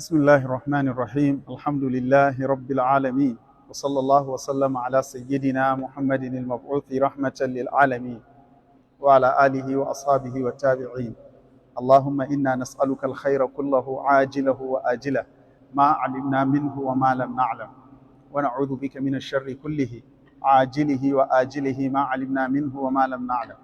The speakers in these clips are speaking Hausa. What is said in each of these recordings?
بسم الله الرحمن الرحيم، الحمد لله رب العالمين، وصلى الله وسلم على سيدنا محمد المبعوث رحمة للعالمين وعلى آله وأصحابه والتابعين. اللهم إنا نسألك الخير كله، عاجله وآجله، ما علمنا منه وما لم نعلم، ونعوذ بك من الشر كله، عاجله وآجله، ما علمنا منه وما لم نعلم.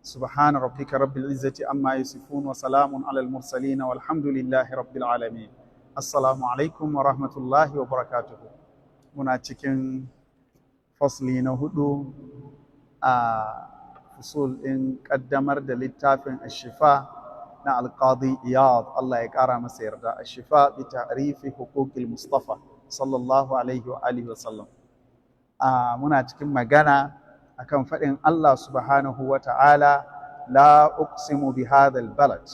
سبحان ربك رب العزة عما يصفون، وسلام على المرسلين، والحمد لله رب العالمين. السلام عليكم ورحمة الله وبركاته. Muna cikin fasli na hudu a fusul ɗin ƙaddamar da littafin Ashifa na Alƙadi Iyad, Allah ya ƙara masa yarda, Ashifa bi ta'rifi huquqil Mustafa sallallahu alaihi wa alihi wa sallam. Muna cikin magana akan faɗin Allah subhanahu wa ta'ala: "La uqsimu bi hadhal balad."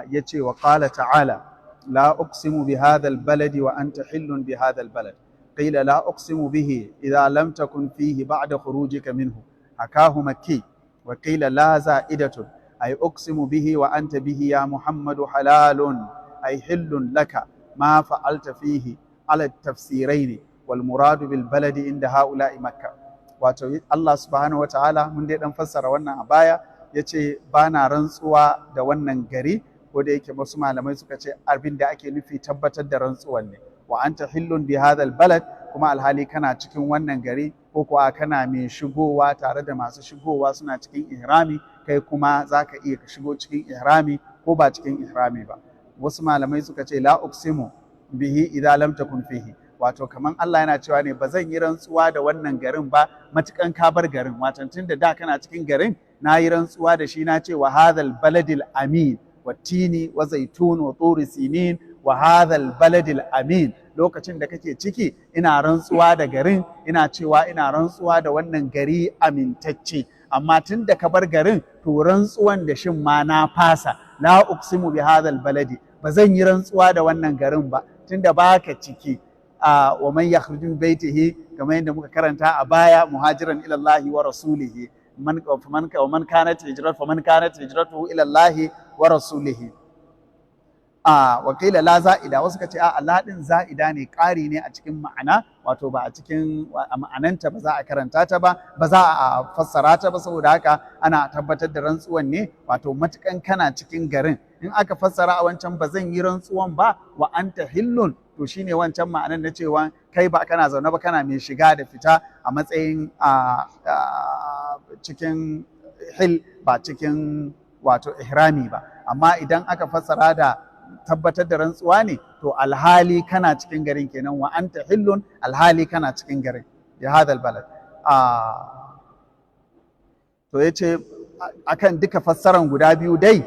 Yace: "Wa qala ta'ala: la uqsimu bi hadhal baladi wa anta hillun bi hadhal balad. Qila: la uqsimu bihi idha lam takun fihi ba'da khurujika minhu, hakahu Makki. Wa qila: la za'idatun, ay uqsimu bihi wa anta bihi ya Muhammadu halalun, ay hillun laka ma fa'alta fihi, ala tafsiraini. Wal muradu bil baladi inda ha'ula'i Makkah." Wato Allah subhanahu wa ta'ala, mun dai dan fassara wannan a baya, ya ce ba na rantsuwa da wannan gari, ko da yake wasu malamai suka ce abin da ake nufi tabbatar da rantsuwan ne. "Wa anta hillun bi hadhal balad", kuma alhali kana cikin wannan gari, ko kuwa kana mai shigowa tare da masu shigowa suna cikin ihrami, kai kuma zaka iya ka shigo cikin ihrami ko ba cikin ihrami ba. Wasu malamai suka ce "la uqsimu bihi idza lam takun fihi", wato kaman Allah yana cewa ne ba zan yi rantsuwa da wannan garin ba matukan ka bar garin. Wato tun da da kana cikin garin na yi rantsuwa da shi, na ce "wa hadhal baladil amin, wa tini wa zaitun wa turi sinin wa hadhal baladil amin". Lokacin da kake ciki ina rantsuwa da garin, ina cewa ina rantsuwa da wannan gari amintacce. Amma tun da ka bar garin, to rantsuwan da shin ma na fasa. "La uqsimu bi hadhal baladi", ba zan yi rantsuwa da wannan garin ba tunda baka ciki. "Wa man yakhruju min baitihi", kamar yadda muka karanta a baya, "muhajiran ila Allahi wa rasulihi", man man man kanat hijrat faman kanat hijratuhu ila Allahi wa rasulihi. Wa qila: la za'ida. Wasu ka ce a la din za'ida ne, ƙari ne a cikin ma'ana, wato ba a cikin ma'ananta ba za a karanta ta ba, ba za a fassara ta ba. Saboda haka ana tabbatar da rantsuwan ne, wato matukan kana cikin garin. In aka fassara a wancan ba zan yi rantsuwan ba "wa anta hillun", to shine wancan ma'anan na cewa kai ba kana zaune ba, kana mai shiga da fita a matsayin a cikin hil, ba cikin wato ihrami ba. Amma idan aka fassara da tabbatar da rantsuwa ne, to alhali kana cikin garin kenan, "wa anta hillun", alhali kana cikin garin, "bi hadal balad". To yace akan duka fassaran guda biyu dai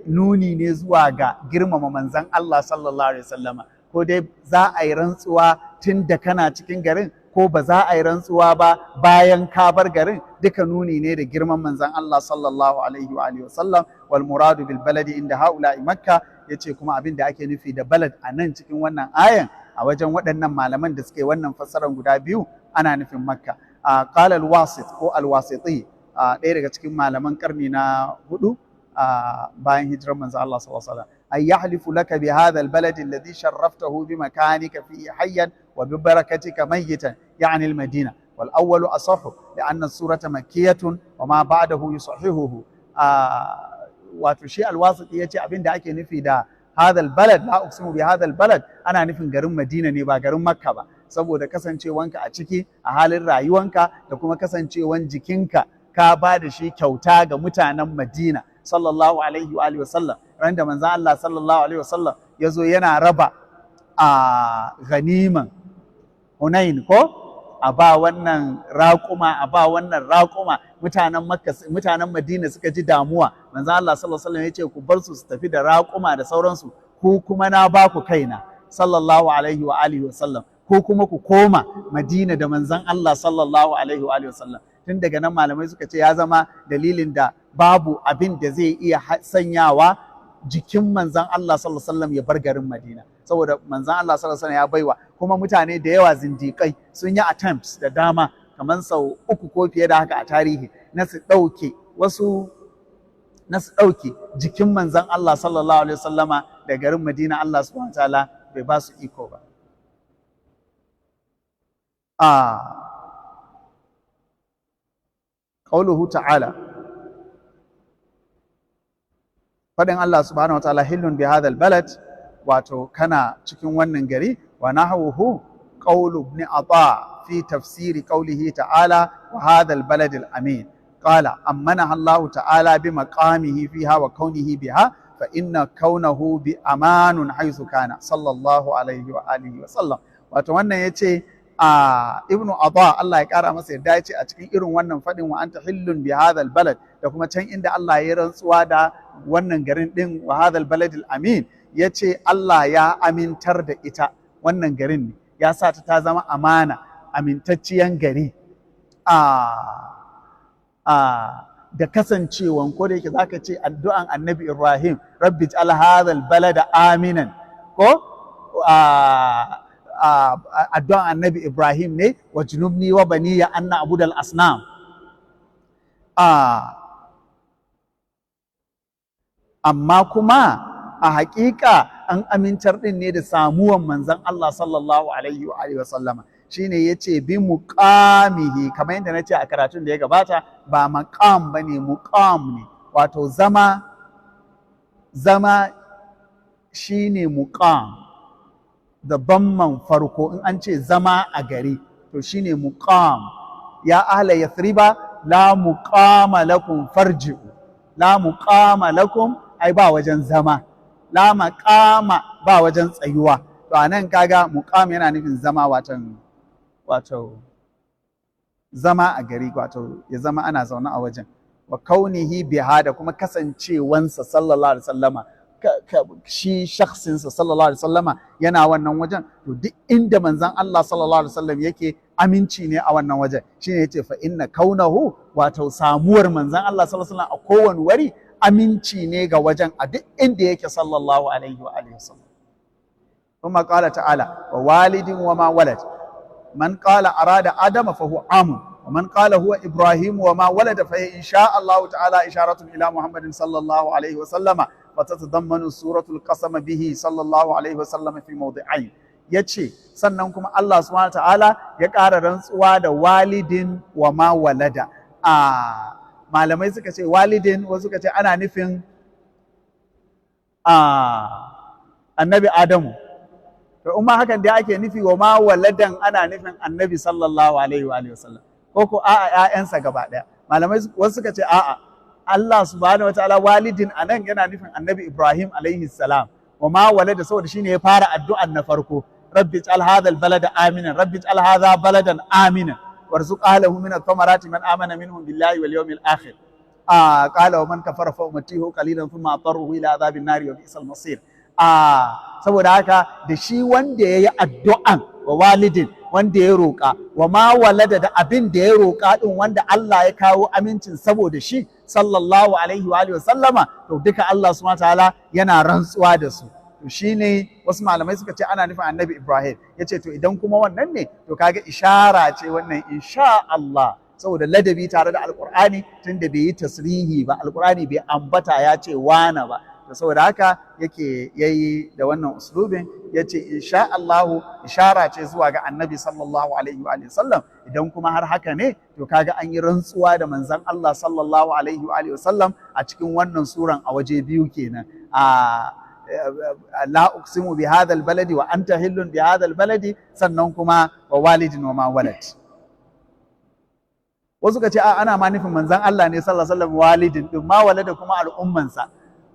nuni ne zuwa ga girmama manzon Allah sallallahu alaihi wasallama. Ko dai za a yi rantsuwa tun da kana cikin garin, ko ba za a yi rantsuwa ba bayan ka bar garin, duka nuni ne da girman manzon Allah sallallahu alaihi wa alihi wasallam. "Wal muradu bil baladi inda haula'i Makka". Yace kuma abin da ake nufi da balad a nan cikin wannan ayan, a wajen waɗannan malaman da suke wannan fassaran guda biyu, ana nufin Makka. Qala al wasit ko al wasiti, ɗaya daga cikin malaman karni na hudu bayan hijirar manzo Allah sallallahu alaihi wasallam: "Ay yahlifu laka bi hadha al balad alladhi sharraftahu bi makanika fihi hayyan wa bi barakatika mayyitan, ya'ni al Madina. Wal awwalu asahhu li'anna as-surata makkiyatun wa ma ba'dahu yusahihuhu." Wato shi alwasiti yace abin da ake nufi da hadha balad, "la uqsimu bi hadha balad", ana nufin garin Madina ne, ba garin Makka ba, saboda kasancewanka a ciki a halin rayuwanka da kuma kasancewan jikinka ka ba da shi kyauta ga mutanen Madina sallallahu alaihi wa alihi wasallam. Ran da manzon Allah sallallahu alaihi wasallam ya zo yana raba a ganiman Hunain, ko a ba wannan raƙuma, a ba wannan raƙuma, mutanen Makka, mutanen Madina suka ji damuwa. Manzon Allah sallallahu alaihi wasallam ya ce ku bar su su tafi da raƙuma da sauransu, ku kuma na ba ku kaina sallallahu alaihi wa alihi wasallam, ko kuma ku koma Madina da manzon Allah sallallahu alaihi wa alihi wasallam. Tun daga nan malamai suka ce ya zama dalilin da babu abin da zai iya sanyawa jikin manzon Allah sallallahu alaihi wasallam ya bar garin Madina, saboda manzon Allah sallallahu alaihi wasallam ya baiwa. Kuma mutane da yawa zindiƙai sun yi attempts da dama, kamar sau uku ko fiye da haka a tarihi, na su ɗauke wasu, na su ɗauke jikin manzon Allah sallallahu alaihi wasallama. da garin Madina Allah subhanahu wa ta'ala bai ba su iko ba. A qauluhu ta'ala, faɗin Allah subhanahu wa ta'ala, hillun bi hadha balad, wato kana cikin wannan gari. Wa nahwuhu qawlu ibn Ata fi tafsiri qawlihi ta'ala wa hadha al-balad al-amin, qala ammanaha Allah ta'ala bi maqamihi fiha wa kaunihi biha, fa inna kaunahu bi amanun haythu kana sallallahu alaihi wa alihi wa sallam. Wato wannan yace a Ibn Ata, Allah ya kara masa yadda, yace a cikin irin wannan fadin wa anta hillun bi hadha balad, da kuma can inda Allah ya rantsuwa da wannan garin din, wa hadha balad al-amin, yace Allah ya amintar da ita wannan garin ne, ya sa ta ta zama amana, amintacciyan gari. A da kasancewan, ko da yake zaka ce addu'an Annabi Ibrahim, rabbi ij'al hadha balada aminan, ko addu'an Annabi Ibrahim ne, wa junubni wa baniya an na'budal asnam. Amma kuma a haƙiƙa an amintar ɗin ne da samuwan manzon Allah sallallahu alaihi wa alihi wa sallama. Shine yace bi muqamihi, kamar yadda nace a karatun da ya gabata, ba maqam bane, muqam ne. Wato zama shine muqam da bamman farko. In an ce zama a gari, to shine muqam. Ya ahla Yathriba la muqama lakum farji'u, la muqama lakum, ai ba wajen zama, la maqama ba wajen tsayuwa. To anan kaga muqam yana nufin zama, watan wato zama a gari, wato ya zama ana zaune a wajen. Wa kaunihi biha, da kuma kasancewansa sallallahu alaihi wasallama, shi shakhsinsa sallallahu alaihi wasallama yana wannan wajen. To duk inda manzon Allah sallallahu alaihi wasallam yake, aminci ne a wannan wajen. Shine yace fa inna kaunahu, wato samuwar manzon Allah sallallahu alaihi wasallam a kowane wuri aminci ne ga wajen a duk inda yake sallallahu alaihi wa alihi wasallam. ثم قال تعالى ووالد وما ولد، من قال أراد آدم فهو عام، ومن قال هو إبراهيم وما ولد فهي إن شاء الله تعالى إشارة إلى محمد صلى الله عليه وسلم، فتتضمن سورة القسم به صلى الله عليه وسلم في موضعين. Yace sannan kuma Allah subhanahu ta'ala ya ƙara rantsuwa da walidin wa ma walada. A malamai suka ce walidin, wasu suka ce ana nufin a Annabi Adamu. To in ma hakan dai ake nufi, wa ma waladan ana nufin Annabi sallallahu alaihi wa alihi wasallam, ko a'a, ƴaƴansa gaba ɗaya. Malamai wasu suka ce a'a, Allah subhanahu wataala walidin anan yana nufin Annabi Ibrahim alaihi salam, wa ma walada, saboda shine ya fara addu'an na farko, rabbi ij'al hadha albalada aminan, rabbi ij'al hadha baladan aminan warzuq ahlahu min ath-thamarati man amana minhum billahi wal yawmil akhir. Qala wa man kafara fa umatihu qalilan thumma atarruhu ila adhabin nari wa bi'sal masir. Saboda haka da shi wanda ya yi addu'an wa walidin, wanda ya roƙa, wa ma walada, da abin da ya roƙa ɗin, wanda Allah ya kawo amincin saboda shi sallallahu alaihi wa alihi sallama, to duka Allah subhanahu ta'ala yana rantsuwa da su. To shine wasu malamai suka ce ana nufin Annabi Ibrahim. Ya ce to idan kuma wannan ne, to kaga ishara ce wannan insha Allah, saboda ladabi tare da Alƙur'ani, tunda bai yi tasrihi ba, Alƙur'ani bai ambata ya ce wana ba. To saboda haka yake yayi da wannan uslubin, yace insha Allahu ishara ce zuwa ga Annabi sallallahu alaihi wa sallam. Idan kuma har haka ne, to kaga an yi rantsuwa da manzon Allah sallallahu alaihi wa sallam a cikin wannan suran a waje biyu kenan, a la uqsimu bi hadha baladi wa anta hillun bi hadha baladi, sannan kuma wa walidin wa ma walad. Wasu ka ce a ana ma nufin manzon Allah ne sallallahu alaihi wasallam walidin din, ma walada kuma al'ummansa,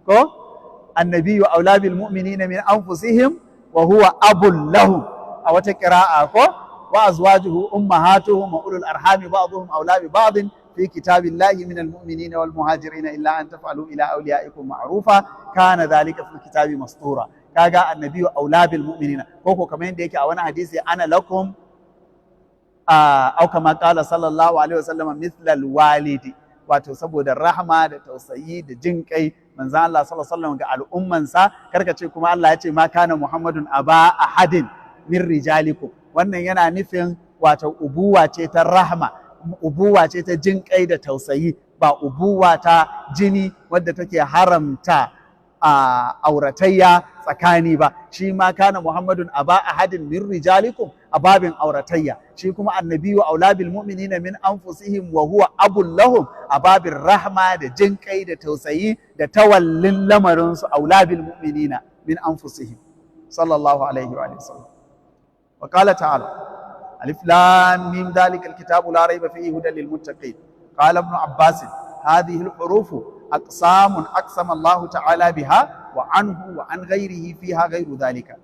ko annabiyyu aula bil mu'minina min anfusihim wa huwa abul lahum a wata qira'a, ko wa azwajuhu ummahatuhum wa ulul arhami ba'dhum aula bi ba'd fi kitabillahi min al mu'minina wal muhajirin illa an taf'alu ila awliyaikum ma'rufa kana dhalika fil kitabi mastura. Kaga annabiyyu aula bil mu'minina, ko kamar yadda yake a wani hadisi, ana lakum au kama qala sallallahu alaihi wasallam mithla al walidi. Wato saboda rahama da tausayi da jin kai manzon Allah sallallahu alaihi wasallam ga al'ummansa. Karka ce kuma Allah ya ce ma kana Muhammadun aba ahadin min rijalikum, wannan yana nufin wato ubuwa ce ta rahma, ubuwa ce ta jin kai da tausayi, ba ubuwa ta jini wadda take haramta a auratayya tsakani ba. Shi ma kana Muhammadun aba ahadin min rijalikum a babin auratayya. Shi kuma annabiyu aula bil mu'minina min anfusihim wa huwa abul lahum a babin rahma da jinkai da tausayi da tawallin lamarin su, aula bil mu'minina min anfusihim, sallallahu alaihi wa sallam. Wa qala ta'ala: alif lam mim, dhalikal kitabu la raiba fihi hudan lil muttaqin. Qala Ibn Abbas: hadhihi al hurufu aqsamun aqsama Allahu ta'ala biha wa anhu wa an ghairihi fiha ghairu dhalika.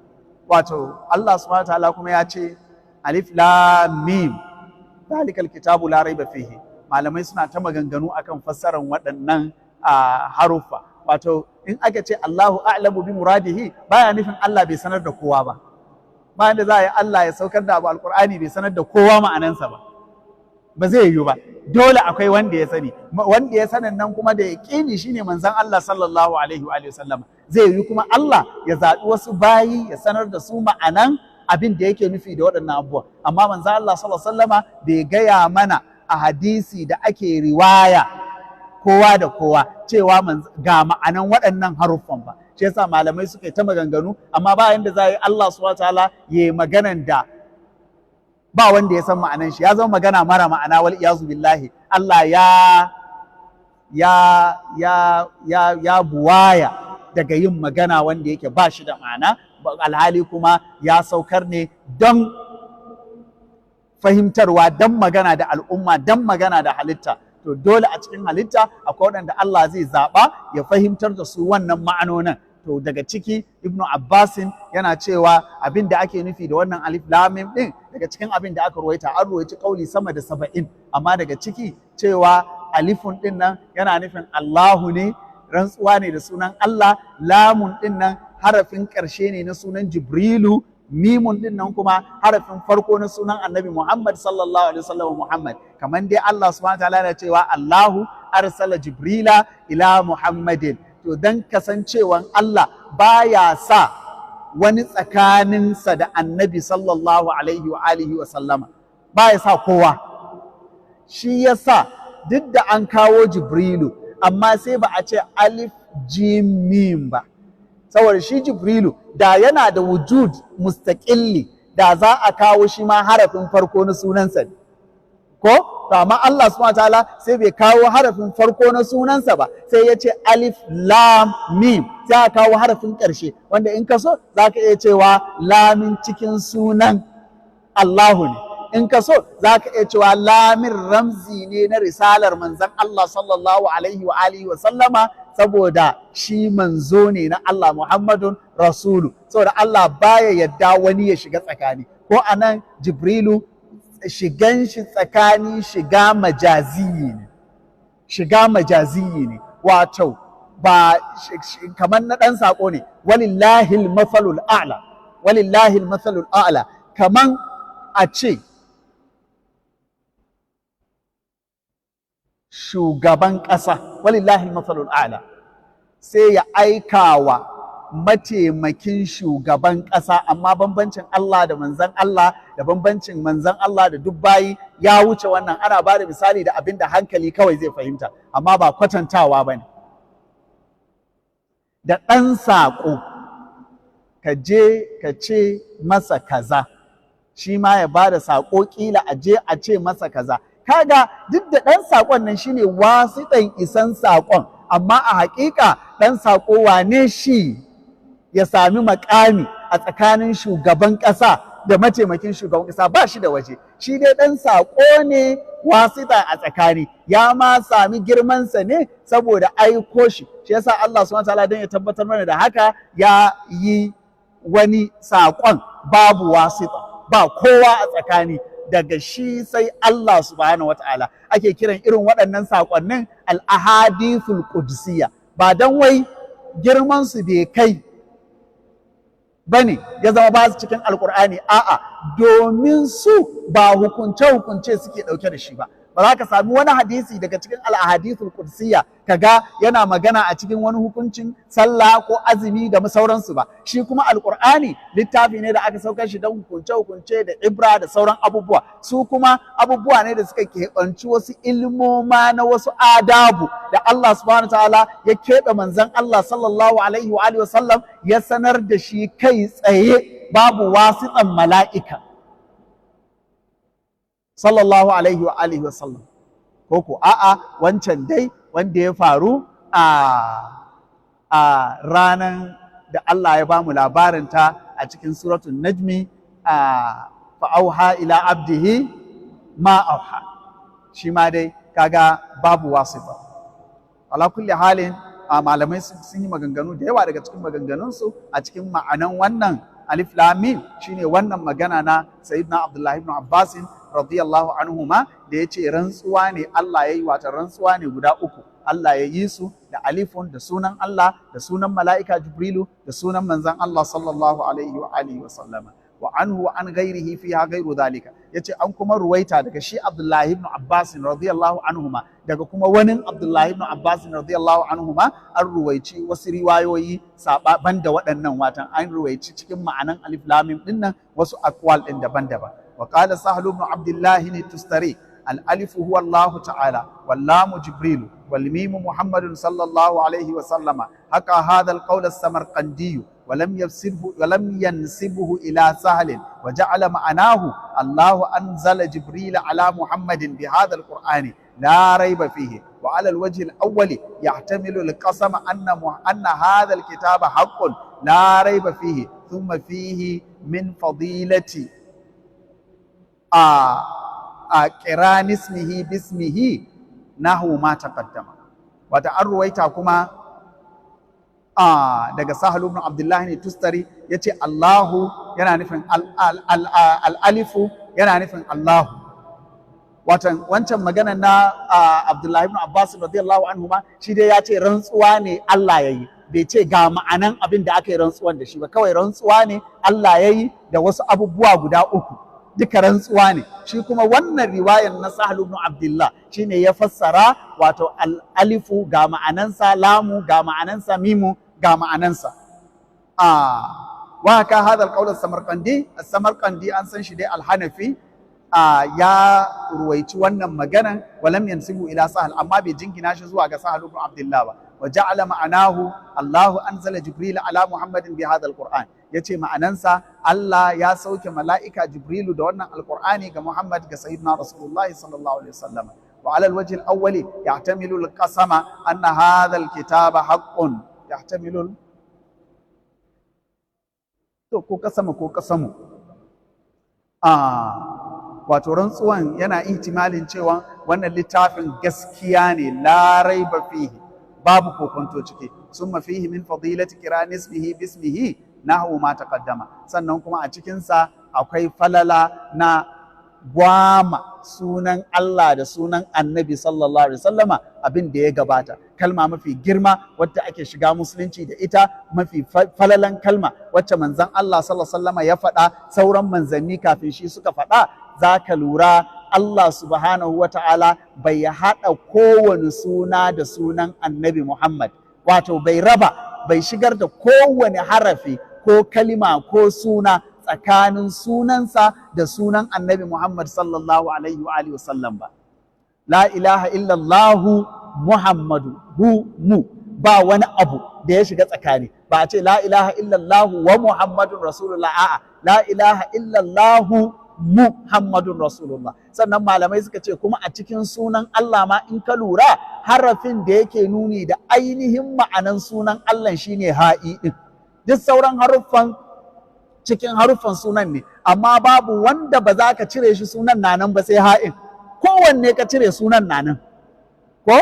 Wato Allah subhanahu wa ta'ala kuma ya ce alif lam mim, dhalikal kitabu la raiba fihi. Malamai suna ta maganganu akan fassarar waɗannan haruffa. Wato in aka ce Allahu a'lamu bi muradihi, baya nufin Allah bai sanar da kowa ba. Bayan da za a yi Allah ya saukar da abu Alqur'ani bai sanar da kowa ma'anansa ba, ba zai yiwu ba. Dole akwai wanda ya sani. Wanda ya sanin nan kuma da yaƙini shine manzon Allah sallallahu alaihi wa sallam. Zai yiwu kuma Allah ya zaɓi wasu bayi ya sanar da su ma'anan abin da yake nufi da waɗannan abubuwa, amma manzon Allah sallallahu alaihi wasallama bai gaya mana a hadisi da ake riwaya kowa da kowa cewa ga ma'anan waɗannan haruffan ba. Shi yasa malamai suka yi ta maganganu, amma ba yanda za a yi Allah subhanahu wa ta'ala ya yi maganan da ba wanda ya san ma'anan shi, ya zama magana mara ma'ana, wal iyazu billahi. Allah ya buwaya daga yin magana wanda yake ba shi da ma'ana, alhali kuma ya saukar ne don fahimtarwa, don magana da al'umma, don magana da halitta. To dole a cikin halitta akwai waɗanda Allah zai zaɓa ya fahimtar da su wannan ma'anonin. To daga ciki Ibnu Abbasin yana cewa abin da ake nufi da wannan alif lam mim din, daga cikin abin da aka ruwaita, an ruwaici kauli sama da 70, amma daga ciki cewa alifun din nan yana nufin Allahu ne, rantsuwa ne da sunan Allah. Lamun din nan harafin ƙarshe ne na sunan Jibrilu. Mimun din nan kuma harafin farko na sunan Annabi Muhammad sallallahu alaihi wasallam, Muhammad. Kamar dai Allah subhanahu wa ta'ala yana cewa Allahu arsala Jibrila ila Muhammadin. To dan kasancewan Allah baya sa wani tsakaninsa da Annabi sallallahu alaihi wa alihi wa sallama, baya sa kowa. Shi yasa duk da an kawo Jibrilu, amma sai ba a ce alif jim mim ba, saboda shi Jibrilu da yana da wujud mustaqilli, da za a kawo shi ma harafin farko na sunansa ne ko. To amma Allah subhanahu wataala sai bai kawo harafin farko na sunansa ba, sai ya ce alif lam mim, sai a kawo harafin ƙarshe, wanda in ka so za ka iya cewa lamin cikin sunan Allahu ne. In ka so za ka iya cewa lamin ramzi ne na risalar manzon Allah sallallahu alaihi wa alihi wa sallama, saboda shi manzo ne na Allah, Muhammadun Rasulu. Saboda Allah baya yadda wani ya shiga tsakani. Ko anan Jibrilu shigan shi tsakani shiga majaziyi ne, shiga majaziyi ne, wato ba kamar na ɗan saƙo ne. Walillahil mathalul a'la, walillahil mathalul a'la. Kaman a ce shugaban ƙasa, walillahi mathalul a'la, sai ya aika wa mataimakin shugaban ƙasa. Amma bambancin Allah da manzan Allah da bambancin manzan Allah da duk bayi ya wuce wannan. Ana ba da misali da abin da hankali kawai zai fahimta, amma ba kwatantawa ba ne. Da ɗan saƙo, ka je ka ce masa kaza, shi ma ya ba da saƙo, ƙila a je a ce masa kaza. Kaga duk da ɗan saƙon nan shine wasiɗan isan saƙon, amma a haƙiƙa ɗan saƙo wane shi ya sami makami a tsakanin shugaban ƙasa da mataimakin shugaban ƙasa? Ba shi da waje. Shi dai ɗan saƙo ne, wasita a tsakani. Ya ma sami girmansa ne saboda aiko shi. Shi yasa Allah subhanahu wataala, don ya tabbatar mana da haka, ya yi wani saƙon babu wasita, ba kowa a tsakani daga shi sai Allah subhanahu wataala. Ake kiran irin waɗannan saƙonnin al-ahadithul qudsiyya. Ba dan wai girman su bai kai bane ya zama ba su cikin Alkur'ani, a'a, domin su ba hukunce hukunce suke ɗauke da shi ba. Ba za ka sami wani hadisi daga cikin al-ahadithul qudsiyya kaga yana magana a cikin wani hukuncin sallah ko azumi da sauransu ba. Shi kuma Alqur'ani littafi ne da aka saukar shi don hukunce hukunce da ibra da sauran abubuwa. Su kuma abubuwa ne da suka keɓanci wasu ilmoma na wasu adabu da Allah subhanahu ta'ala ya keɓe manzon Allah sallallahu alaihi wa alihi wasallam, ya sanar da shi kai tsaye, babu wasiɗan mala'ika, sallallahu alaihi wa alihi wasallam. Ko ko a'a, wancan dai wanda ya faru a ranan da Allah ya bamu labarinta a cikin Suratul Najmi, a fa'auha ila abdihi ma auha, shi ma dai kaga babu wasifa. Ala kulli halin, a malamai sun yi maganganu da yawa. Daga cikin maganganunsu a cikin ma'anan wannan alif lam mim shine wannan magana na Sayyidina Abdullahi ibn Abbas radiyallahu anhuma, da ya ce rantsuwa ne Allah ya yi, wata rantsuwa ne guda uku Allah ya yi su da alifun, da sunan Allah, da sunan mala'ika Jibrilu, da sunan manzon Allah sallallahu alaihi wa alihi wa sallama. Wa anhu wa an ghairihi fiha ghairu dhalika. Yace an kuma ruwaita daga shi Abdullahi ibn Abbas radiyallahu anhuma, daga kuma wani Abdullahi ibn Abbas radiyallahu anhuma, an ruwaici wasu riwayoyi sababan da waɗannan, watan an ruwaici cikin ma'anan alif lam mim dinnan wasu aqwal din daban-daban. Wa qala Sahlu ibn Abdullah Tustari: الألف هو الله تعالى، واللام جبريل، والميم محمد صلى الله عليه وسلم. حكى هذا القول السمرقندي ولم ينسبه ولم ينسبه إلى سهل، وجعل معناه: الله أنزل جبريل على محمد بهذا القرآن لا ريب فيه. وعلى الوجه الأول يحتمل القسم أن هذا الكتاب حق لا ريب فيه، ثم فيه من فضيلة قران اسمه باسمه نحو ما تقدم. Wata an ruwaita kuma daga Sahal ibn Abdullahi ne Tustari, ya ce Allahu yana nufin al'alifu, yana nufin Allahu. Watan wancan magana na Abdullahi ibn Abbas radiyallahu anhu ma, shi dai ya ce rantsuwa ne Allah ya yi, bai ce ga ma'anan abin da aka yi rantsuwan da shi ba. Kawai rantsuwa ne Allah ya yi da wasu abubuwa guda uku, duka rantsuwa ne. Shi kuma wannan riwayan na Sahal ibn Abdullah shine ya fassara, wato al-alifu ga ma'anansa, lamu ga ma'anansa, mimu ga ma'anansa. A wa haka hadha al-qawl as-Samarqandi. As-Samarqandi an san shi dai, al-Hanafi, ya ruwaici wannan maganan, walam yansibu ila Sahal, amma bai jingina shi zuwa ga Sahal ibn Abdullah ba. Wa ja'ala ma'anahu: Allahu anzala Jibril ala Muhammadin bi hadha al-Qur'an. Yace ma'anansa Allah ya sauke mala'ika Jibrilu da wannan Alqur'ani ga Muhammad, ga Sayyidina Rasulullahi sallallahu alaihi wasallam. Wa ala al-wajh al-awwali yahtamilu al-qasama anna hadha al-kitaba haqqun. Yahtamilu to ko kasama ko kasamu, wato rantsuwan yana ihtimalin cewa wannan littafin gaskiya ne, la raiba fihi, babu kokonto ciki. Summa fihi min fadilati qiran ismihi bismihi nahwu ma taqaddama. Sannan kuma a cikin sa akwai falala na gwama sunan Allah da sunan Annabi sallallahu alaihi wasallama, abin da ya gabata. Kalma mafi girma wadda ake shiga musulunci da ita, mafi falalan kalma wacce manzon Allah sallallahu alaihi wasallama ya faɗa, sauran manzanni kafin shi suka faɗa. Za ka lura Allah subhanahu wa ta'ala bai haɗa kowane suna da sunan Annabi Muhammad, wato bai raba, bai shigar da kowane harafi ko kalima ko suna tsakanin sunansa da sunan Annabi Muhammad sallallahu alaihi wa alihi wasallam ba. La ilaha illallahu Muhammadu, hu mu, ba wani abu da ya shiga tsakani. Ba a ce la ilaha illallahu wa Muhammadun Rasulullah, a'a, la ilaha illallahu Muhammadun Rasulullah. Sannan malamai suka ce kuma a cikin sunan Allah ma, in ka lura, harafin da yake nuni da ainihin ma'anan sunan Allah shine ha'i din. Duk sauran haruffan cikin haruffan sunan ne, amma babu wanda ba za ka cire shi sunan na nan ba sai ha'in. Kowanne ka cire, sunan na nan. Ko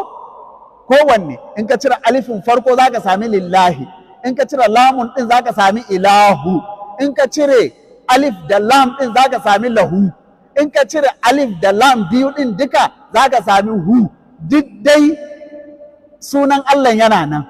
kowanne in ka cire alifin farko, za ka sami lillahi. In ka cire lamun din, za ka sami ilahu. In ka cire alif da lam din, za ka sami lahu. In ka cire alif da lam biyu din duka, za ka sami hu. Duk dai sunan Allah yana nan,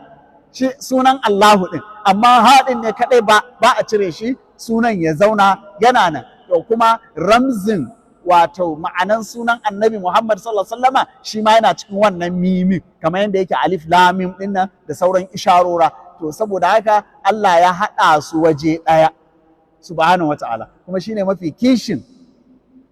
shi sunan Allahu din, amma haɗin ne kaɗai ba a cire shi, sunan ya zauna yana nan. To kuma ramzin Wato ma'anan sunan Annabi Muhammad sallallahu alaihi wasallama shi ma yana cikin wannan mimi, kamar yadda yake alif lam mim dinnan da sauran isharora. To saboda haka Allah ya haɗa su waje ɗaya subhanahu wata'ala, kuma shine mafi kishin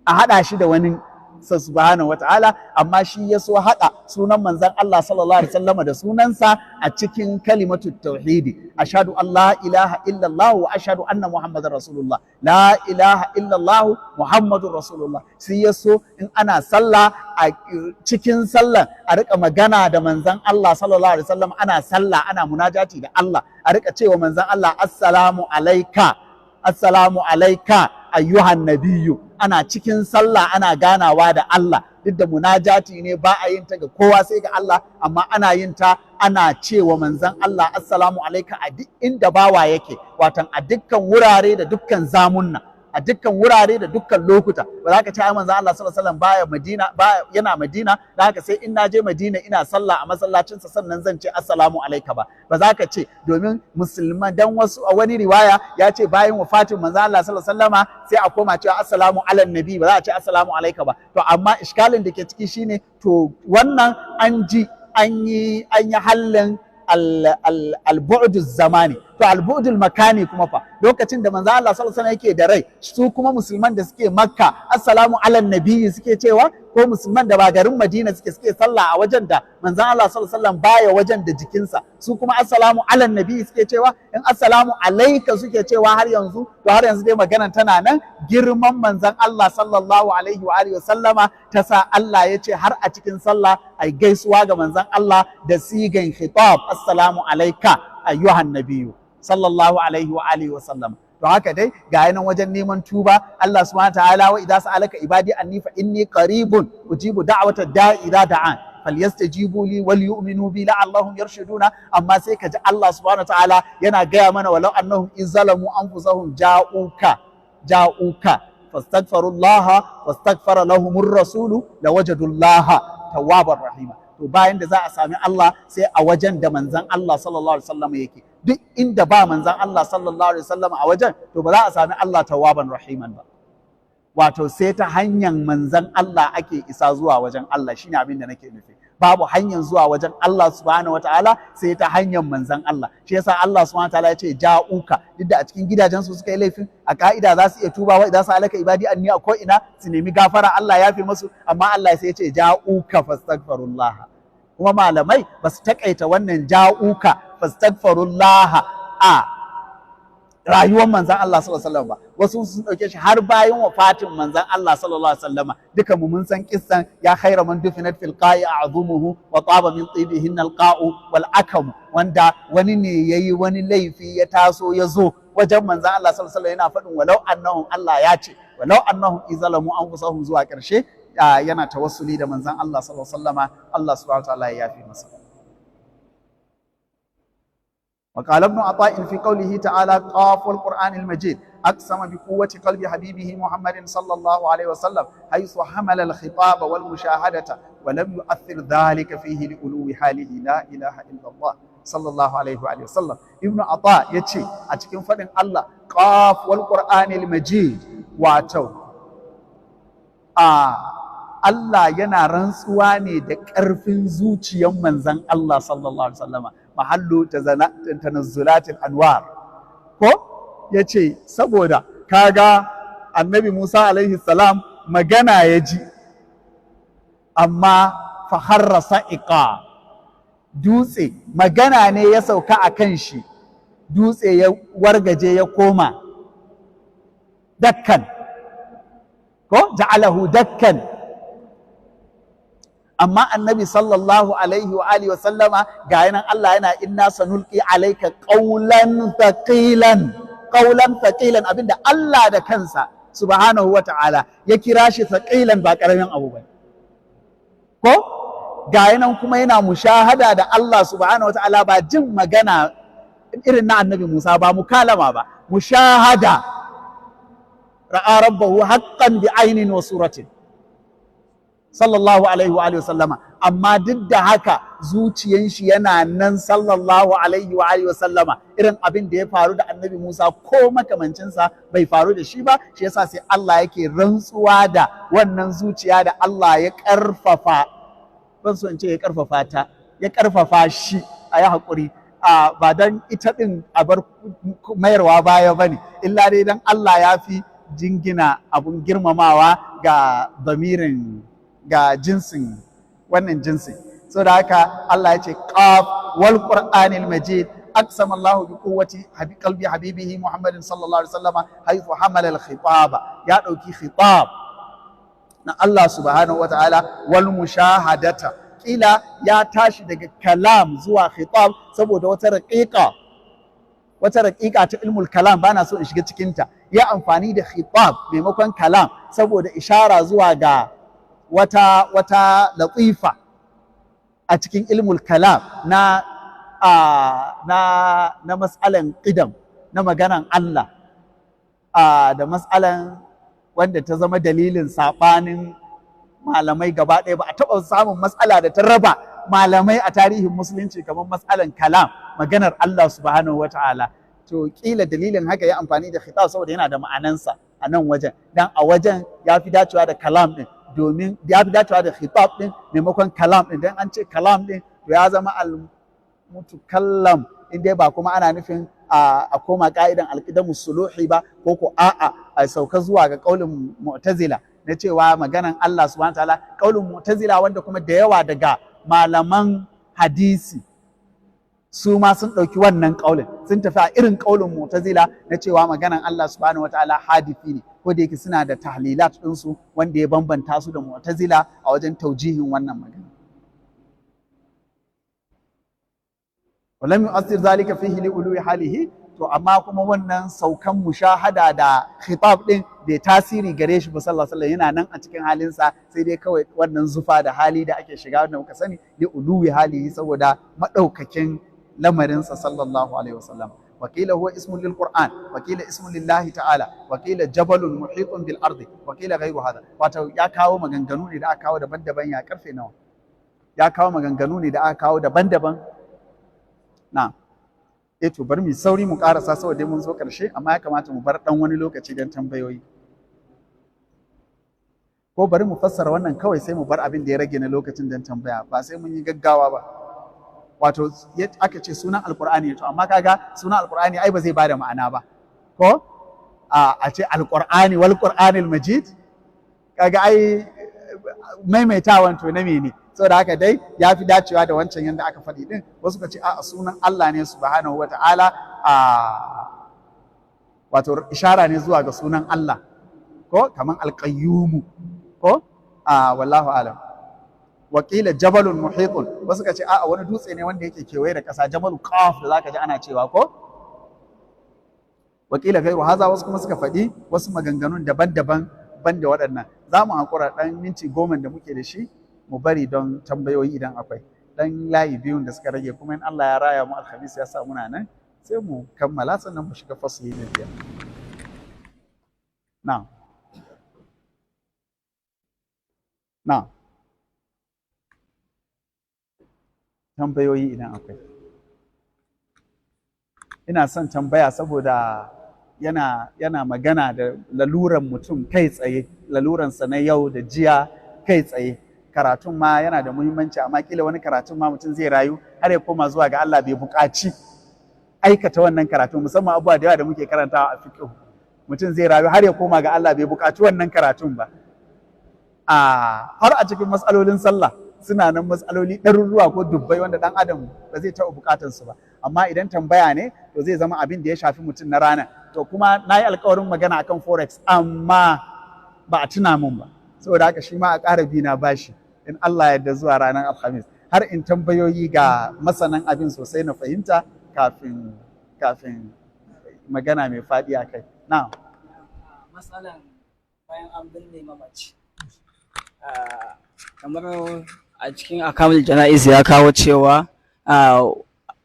a haɗa shi da wani sa subhanahu wata'ala, amma shi ya so haɗa sunan manzon Allah sallallahu alaihi wasallama da sunansa a cikin kalimatu tauhidi: ashhadu an la ilaha illallah wa ashhadu anna Muhammadar rasulullah, la ilaha illallah Muhammadur rasulullah. Sai ya so in ana sallah, a cikin sallah a rika magana da manzon Allah sallallahu alaihi wasallam, ana sallah ana munajati da Allah, a rika cewa manzon Allah "Assalamu alaika, assalamu alaika ayyuhan nabiyyu". Ana cikin sallah ana ganawa da Allah, duk da munajati ne ba a yin ta ga kowa sai ga Allah, amma ana yin ta ana cewa manzon Allah "Assalamu alaika" a duk inda bawa yake, watan a dukkan wurare da dukkan zamunna, a dukkan wurare da dukkan lokuta. Ba za ka ce ai manzon Allah sallallahu alaihi wasallam baya Madina baya, yana Madina, da haka sai in naje Madina ina sallah a masallacinsa sannan zan ce "Assalamu alaika" ba. Ba za ka ce domin musulman dan wasu a wani riwaya ya ce bayan wafatin manzon Allah sallallahu alaihi wasallama sai a koma cewa "Assalamu ala nabi", ba za a ce "Assalamu alaika" ba. To amma iskalin da ke ciki shine, to wannan an ji an yi hallin al-bu'du zamani, to al-bu'dul makani kuma fa? Lokacin da manzo Allah sallallahu alaihi wasallam yake da rai, su kuma musulman da suke Makka "Assalamu ala nabiyyi" suke cewa, ko musulman da ba garin Madina suke sallah a wajen da manzo Allah sallallahu alaihi wasallam baya wajen da jikinsa, su kuma "Assalamu ala nabiyyi" suke cewa? In "Assalamu alaika" suke cewa har yanzu, to har yanzu dai maganan tana nan. Girman manzon Allah sallallahu alaihi wa alihi wasallama ta sa Allah ya ce har a cikin sallah ai gaisuwa ga manzon Allah da sigan khitab, "Assalamu alaika ayyuhan nabiyyu", sallallahu alaihi wa alihi wasallam. To haka dai ga yanan wajen neman tuba, Allah subhanahu ta'ala: "Wa idza sa'alaka ibadi anni fa inni qaribun ujibu da'wata da'i idza da'an falyastajibu li wal yu'minu bi la'allahum yarshuduna". Amma sai ka ji Allah subhanahu ta'ala yana gaya mana: "Walau annahum iz zalamu anfusahum ja'uka ja'uka fastaghfirullaha wastaghfara lahumur rasulu lawajadullaha tawwabar rahima". To bayan da za a sami Allah sai a wajen da manzon Allah sallallahu alaihi wasallam yake. Duk inda ba manzon Allah sallallahu alaihi wasallam a wajen, to ba za a sami Allah tawwaban rahiman ba. Wato sai ta hanyar manzon Allah ake isa zuwa wajen Allah, shine abin da nake nufi. Babu hanyar zuwa wajen Allah subhanahu wataala sai ta hanyar manzon Allah. Shi yasa Allah subhanahu wataala ya ce "ja'uka", duk da a cikin gidajen su suka yi laifin, a ka'ida za su iya tuba, "Wa idan sa'alaka ibadi anni", a ko ina su nemi gafara, Allah ya fi musu, amma Allah sai ya ce "ja'uka fastaghfirullah". Kuma malamai ba su takaita wannan "ja'uka fastaghfirullah" a rayuwar manzan Allah sallallahu alaihi wasallam ba. Wasu sun dauke shi har bayan wafatin manzan Allah sallallahu alaihi wasallam. Duka mu mun san kissan "Ya khaira man dufinat fil qa'i a'zumuhu wa taba min tibihin al qa'u wal akam", wanda wani ne yayi wani laifi ya taso ya zo wajen manzan Allah sallallahu alaihi wasallam yana faɗin "Walau annahum", Allah ya ce "Walau annahum izalamu anfusahum" zuwa ƙarshe, yana tawassuli da manzan Allah sallallahu alaihi wasallama, Allah subhanahu wa ta'ala ya yafi masa. وقال ابن عطاء في قوله تعالى "قاف والقرآن المجيد": أقسم بقوة قلب حبيبه محمد صلى الله عليه وسلم حيث حمل الخطاب والمشاهدة ولم يؤثر ذلك فيه لعلو حاله، لا إله إلا الله، صلى الله عليه وآله وسلم. ابن عطاء يتشي أتكين فدن الله "قاف والقرآن المجيد"، واتو Allah yana rantsuwa ne da ƙarfin zuciyan manzon Allah sallallahu alaihi wasallama, mahallu tanazzulatil anwar ko. Yace saboda kaga Annabi Musa alaihi salam magana ya ji, amma faharra sa'iqa, dutse magana ne ya sauka a kan shi, dutse ya wargaje ya koma dakkan, ko ja'alahu dakkan. Amma Annabi sallallahu alaihi wa alihi wa sallama, ga yanan Allah yana "Inna sanulqi alayka qawlan thaqilan", qawlan thaqilan, abinda Allah da kansa subhanahu wa ta'ala ya kira shi thaqilan, ba karamin abu ba ko. Ga yanan kuma yana mushahada da Allah subhanahu wa ta'ala, ba jin magana irin na Annabi Musa ba, mukalama ba, mushahada, ra'a rabbahu haqqan bi ainin wa suratin. Sallallahu alaihi wa alihi wasallama. Amma duk da haka zuciyan shi yana nan, sallallahu alaihi wa alihi wasallama. Irin abin da ya faru da Annabi Musa ko makamancinsa bai faru da shi ba. Shi yasa sai Allah yake rantsuwa da wannan zuciya da Allah ya karfafa, ban so in ce ya karfafa ta, ya karfafa shi. A yi haƙuri, ba don ita ɗin a bar mayarwa baya ba ne, illa dai don Allah ya fi jingina abun girmamawa ga damirin, ga jinsin, wannan jinsin. So da haka Allah ya ce qaf wal qur'anil majid. Aqsama Allah bi quwwati qalbi habibihi Muhammadin sallallahu alaihi wasallam haythu hamala al khitaba. Ya dauki khitab na Allah subhanahu wataala wal mushahadata. Kila ya tashi daga kalam zuwa khitab saboda wata raqiqa ta ilmul kalam, bana so in shiga cikinta. Ya amfani da khitab maimakon kalam saboda ishara zuwa ga wata latifa a cikin ilmul kalam na mas'alan qidam, na maganan Allah, da mas'alan wanda ta zama dalilin saɓanin malamai gaba ɗaya. Ba a taɓa samun matsala da ta raba malamai a tarihin Musulunci kamar matsalan kalam, maganar Allah subhanahu wa ta'ala. To kila dalilin haka ya amfani da khitab, saboda yana da ma'anansa a nan wajen, dan a wajen ya fi dacewa da kalam din, domin ya fi dacewa da khitab din maimakon kalam din. Dan an ce kalam din, to ya zama al mutukallam, in dai ba kuma ana nufin a koma ka'idan alqidamu suluhi ba, ko a'a, a sauka zuwa ga kaulin Mu'tazila na cewa maganan Allah subhanahu ta'ala, kaulin Mu'tazila wanda kuma da yawa daga malaman hadisi su ma sun ɗauki wannan ƙaulin, sun tafi a irin ƙaulin Mu'tazila na cewa maganan Allah subhanahu wataala hadithi ne, ko da yake suna da tahlilat ɗinsu wanda ya bambanta su da Mu'tazila a wajen taujihin wannan magana. Walam yu'assir zalika fihi li uluwi halihi. To amma kuma wannan saukan mushahada da khitab din bai tasiri gare shi ba, sallallahu alaihi, yana nan a cikin halinsa, sai dai kawai wannan zufa da hali da ake shiga wanda muka sani, li uluwi halihi, saboda madaukakin lamarinsa, sallallahu alaihi wasallam. Wakila huwa ismun lil Qur'an, wakila ismun lillahi ta'ala, wakila jabalun muhitun bil ardi, wakila ghairu hada. Wato ya kawo maganganu ne da aka kawo daban-daban. Ya karfe nawa? Ya kawo maganganu ne da aka kawo daban-daban. Na eh, to bari mu sauri mu karasa saboda mun zo karshe, amma ya kamata mu bar dan wani lokaci don tambayoyi. Ko bari mu fassara wannan kawai, sai mu bar abin da ya rage na lokacin don tambaya, ba sai mun yi gaggawa ba. Wato aka ce sunan Alqur'ani, to amma kaga sunan Alqur'ani ai ba zai bada ma'ana ba, ko a ce Alqur'ani wal Qur'anil majid, kaga ai maimaitawan to na mene? Saboda haka dai ya fi dacewa da wancan yadda aka faɗi din. Wasu ka ce a sunan Allah ne subhanahu wata'ala, a wato ishara ne zuwa ga sunan Allah, ko kaman alqayyumu, ko a wallahu alam. Wakila jabalun muhitun. Wasu ka ce a wani dutse ne wanda yake kewaye da ƙasa, Jabalu Qaf da zaka ji ana cewa, ko wakila gairu haza. Wasu kuma suka faɗi wasu maganganun daban-daban ban da waɗannan. Za mu haƙura, ɗan minti 10 da muke da shi mu bari don tambayoyi idan akwai. Ɗan layi biyun da suka rage kuma, in Allah ya raya mu Alhamis, ya sa muna nan, sai mu kammala, sannan mu shiga fasali na biyar. Na'am, na'am, tambayoyi idan akwai. Ina son tambaya saboda yana magana da laluran mutum kai tsaye, laluransa na yau da jiya kai tsaye. Karatun ma yana da muhimmanci, amma kila wani karatun ma mutum zai rayu har ya koma zuwa ga Allah bai buƙaci aikata wannan karatun, musamman abubuwa da yawa da muke karantawa a fiqh. Mutum zai rayu har ya koma ga Allah bai buƙaci wannan karatun ba. A har a cikin matsalolin sallah suna nan matsaloli ɗaruruwa ko dubbai wanda ɗan adam ba zai taɓa buƙatar su ba. Amma idan tambaya ne, to zai zama abin da ya shafi mutum na rana. To kuma na yi alkawarin magana akan forex, amma ba a tuna min ba, saboda haka shi ma a ƙara bi na bashi, in Allah yarda, zuwa ranar Alhamis, har in tambayoyi ga masanan abin sosai na fahimta kafin magana mai faɗi a kai. Na'am. Matsalan bayan an binne mamaci, kamar a cikin akamul jana'iz ya kawo cewa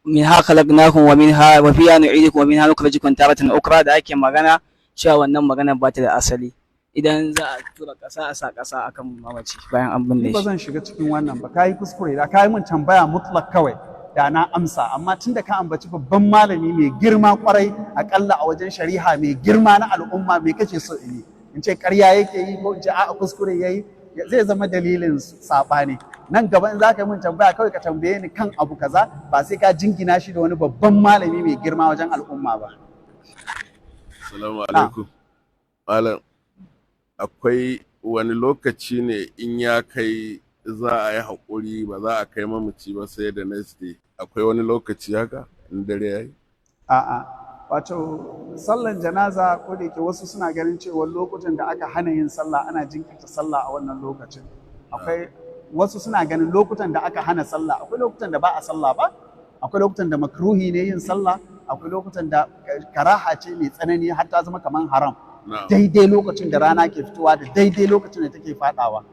minha khalaqnakum wa minha wa fiha nu'idukum wa minha nukhrijukum taratan ukra, da ake magana cewa wannan magana ba ta da asali. idan za a tura ƙasa a sa ƙasa akan mamaci bayan an binne Ni ba shi. zan shiga cikin wannan ba. Kayi kuskure, da kayi min tambaya mutlak kawai da na amsa, amma tunda ka ambaci babban malami mai girma kwarai, akalla a wajen shari'a mai girma na al'umma, me kake so in yi? In ce ƙarya yake yi ko in ce a'a kuskure yayi? Zai zama dalilin saɓani nan gaba. In za ka yi min tambaya, kawai ka tambaye ni kan abu kaza, ba sai ka jingina shi da wani babban malami mai girma wajen al'umma ba. Salamu alaikum. Malam, akwai wani lokaci ne in ya kai za a yi haƙuri ba za a kai mamaci ba sai da next day? Akwai wani lokaci haka in dare ya yi? A'a, wato sallan janaza, ko da yake wasu suna ganin cewa lokutan da aka hana yin sallah ana jinkirta sallah a wannan lokacin. Akwai wasu suna ganin lokutan da aka hana sallah, akwai lokutan da ba a sallah ba, akwai lokutan da makruhi ne yin sallah, akwai lokutan da karaha ce mai tsanani har ta zama kamar haram. Na'am. Daidai lokacin da rana ke fitowa da daidai lokacin da take fadawa,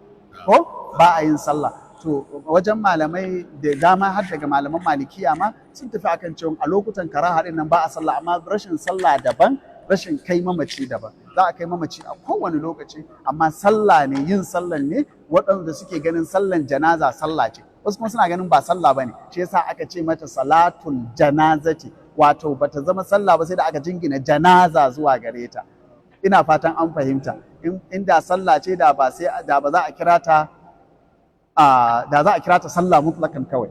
ko ba a yin sallah. To wajen malamai da dama, har daga malaman Malikiya ma, sun tafi akan cewa a lokutan karaha din nan ba a sallah. Amma rashin sallah daban, rashin kai mamaci daban. Za a kai mamaci a kowane lokaci, amma sallah ne, yin sallan ne waɗanda suke ganin sallan janaza sallah ce, wasu kuma suna ganin ba sallah bane. Shi yasa aka ce mata salatul janazati, wato bata zama sallah ba sai da aka jingina janaza zuwa gare ta. Ina fatan an fahimta. Inda sallah ce, da ba sai da ba za a kira ta a da za a kira ta sallah mutlakan kawai.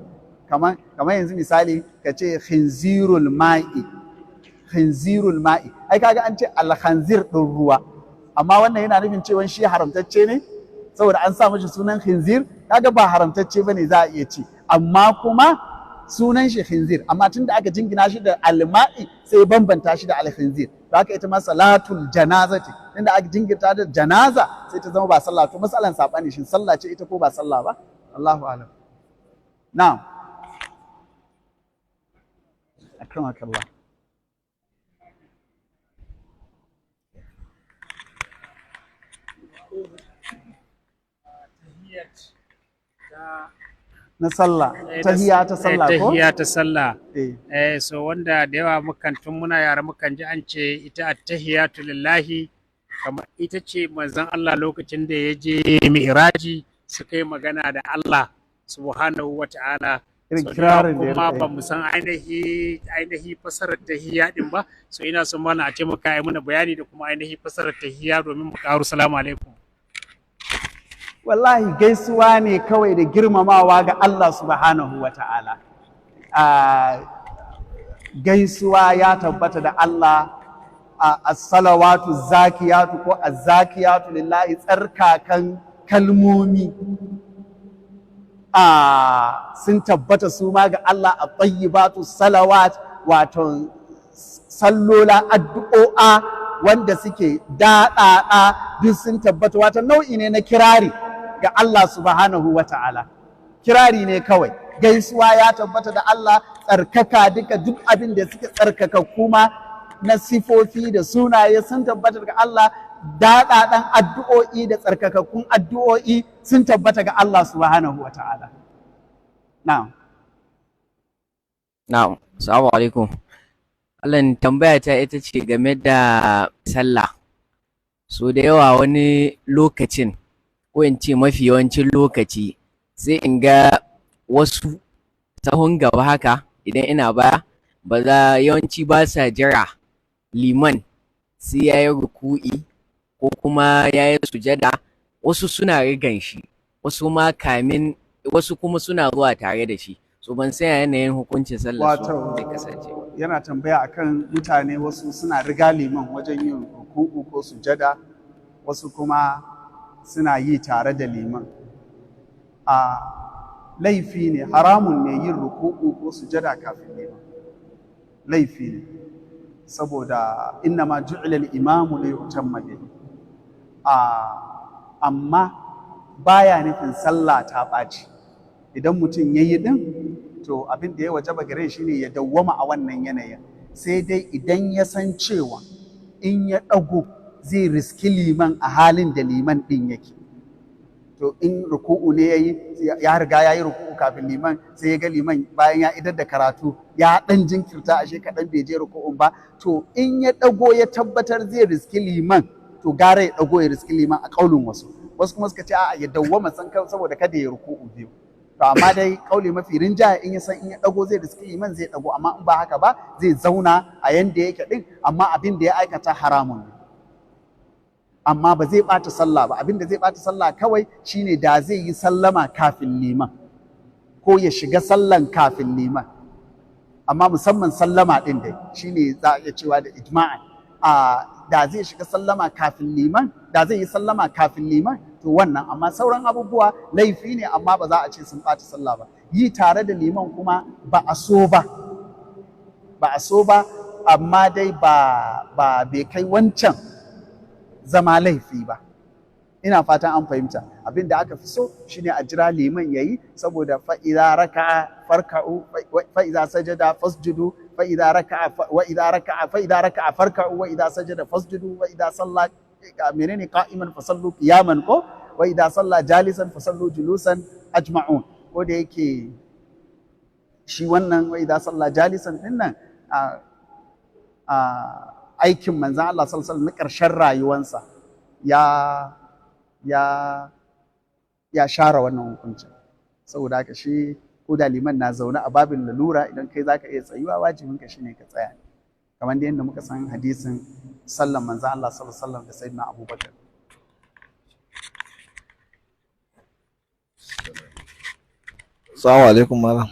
Kamar yanzu misali ka ce khinzirul ma'i, khinzirul ma'i, ai kaga an ce alkhanzir din ruwa, amma wannan yana nufin cewa shi haramtacce ne saboda an sa mashi sunan khinzir? Kaga ba haramtacce bane, za a iya ci, amma kuma sunan shi khinzir. Amma tunda aka jingina shi da alma'i, sai bambanta shi da alkhinzir. To haka ita ma salatul janazati, tunda aka jingirta da janaza, sai ta zama ba sallah. To masalan sabani, shin sallah ce ita ko ba sallah ba? Allahu alam. Na'am, akramakallah. Na sallah, tahiya ta sallah ko? Tahiya ta sallah. Eh. Eh, so wanda da yawa mukan, tun muna yara mukan ji an ce ita attahiyatu lillahi, kamar ita ce manzon Allah lokacin da ya je mi'raji suka yi magana da Allah subhanahu wa ta'ala. Irin So da yawa kirarin da ya kuma riƙa yi. ba mu san ainihi fasarar tahiyya din ba. So ina son mana a taimaka yi mana bayani da kuma ainihi fasarar tahiyya domin mu karu. Salamu alaikum. Wallahi gaisuwa ne kawai da girmamawa ga Allah subhanahu wa ta'ala. Gaisuwa ya tabbata da Allah, as-salawatu zakiyatu ko az-zakiyatu lillahi, tsarkakan kalmomi sun tabbata su ma ga Allah, a tayyibatu salawat, wato sallola, addu'o'a wanda suke daɗaɗa, duk sun tabbata. Wato nau'i ne na kirari ga Allah subhanahu wa ta'ala, kirari ne kawai. Gaisuwa ya tabbata da Allah, tsarkaka duka, duk abin da suke tsarkaka kuma na sifofi da sunaye sun tabbata ga Allah, daɗaɗan addu'o'i da tsarkakakkun addu'o'i sun tabbata ga Allah subhanahu wa ta'ala. Na'am. Na'am, assalamu alaikum. Allah, tambaya ta ita ce game da sallah. So da yawa wani lokacin, ko in ce mafi yawancin lokaci, sai in ga wasu sahun gaba haka, idan ina baya, ba za yawanci ba sa jira liman sai ya yi ruku'i ko kuma ya yi sujada. Wasu suna rigan shi, wasu ma kamin, wasu kuma suna zuwa tare da shi. So ban san yanayin hukuncin sallar su Wato zai kasance ba. Yana tambaya akan mutane, wasu suna riga liman wajen yin ruku'u ko sujada, wasu kuma suna yi tare da liman. A laifi ne, haramun ne yin ruku'u ko sujada kafin liman. Laifi ne, saboda inna ma ju'ila al-imamu li yutamma bihi. Amma baya nufin sallah ta ɓaci. Idan mutum ya yi ɗin, to abin da ya wajaba gare shi ne ya dawwama a wannan yanayin, sai dai idan ya san cewa in ya ɗago zai riski liman a halin da liman ɗin yake. To in ruku'u ne ya yi, ya riga ya yi ruku'u kafin liman, sai ya ga liman bayan ya idar da karatu ya ɗan jinkirta, ashe kaɗan bai je ruku'un ba, to in ya ɗago ya tabbatar zai riski liman. to gara ya dago ya riski liman a kaulin wasu. Wasu kuma suka ce a'a, ya dawwama san saboda kada ya ruku'u biyu. To amma dai kauli mafi rinjaya, in ya san in ya dago zai riski liman, zai dago, amma in ba haka ba zai zauna a yanda yake din, amma abin da ya aikata haramun ne, amma ba zai bata sallah ba. Abin da zai bata sallah kawai shine da zai yi sallama kafin liman ko ya shiga sallan kafin liman, amma musamman sallama din dai shine za a iya cewa da ijma'an a da zai shiga sallama kafin liman, da zai yi sallama kafin liman, to wannan. Amma sauran abubuwa laifi ne, amma ba za a ce sun ɓata sallah ba. Yi tare da liman kuma ba a so ba, ba a so ba, amma dai ba bai kai wancan zama laifi ba. Ina fatan an fahimta. Abin da aka fi so shine a jira liman yayi, saboda fa idza raka'a farka'u, fa idza sajada fasjudu, fa idza raka'a wa idza raka'a fa idza raka'a farka'u, wa idza sajada fasjudu, wa idza salla menene qa'iman fasallu qiyaman, ko wa idza salla jalisan fasallu julusan ajma'un. Ko da yake shi wannan wa idza salla jalisan din nan a aikin manzon Allah sallallahu alaihi wasallam na ƙarshen rayuwansa ya share wannan hukuncin. Saboda haka shi ko da liman na zaune a babin lalura, idan kai zaka iya tsayuwa, wajibin ka shine ka tsaya, kamar da yadda muka san hadisin sallan manzon Allah sallallahu alaihi wasallam da Sayyidina Abubakar. Assalamu alaikum malam.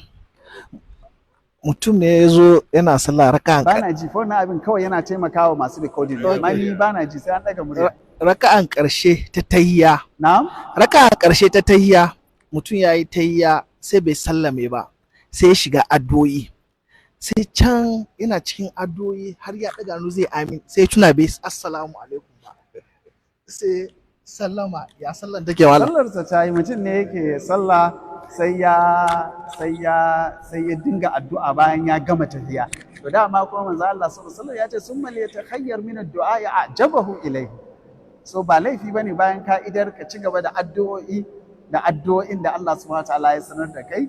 Mutum ne ya zo yana sallah raka'an Bana ji fa, wannan abin kawai yana taimakawa masu recording ne, amma ni bana ji, sai an daga murya. Raka'an ƙarshe ta tahiyya. Na'am. Raka'an ƙarshe ta tahiyya, mutum ya yi tahiyya sai bai sallame ba, sai ya shiga addu'o'i. Sai can yana cikin addu'o'i har ya ɗaga hannu zai amin, sai ya tuna bai assalamu alaikum ba. Sai sallama, ya sallan take malam? Sallarsa ta yi. Mutum ne yake sallah sai ya dinga addu'a bayan ya gama tahiya. To dama kuma manzo Allah sallallahu alaihi wasallam ya ce summa liyatakhayyar min ad-du'a ya ajabahu ilayhi. So ba laifi bane bayan ka'idar ka ci gaba da addu'o'i da addu'o'in da Allah subhanahu wataala ya sanar da kai.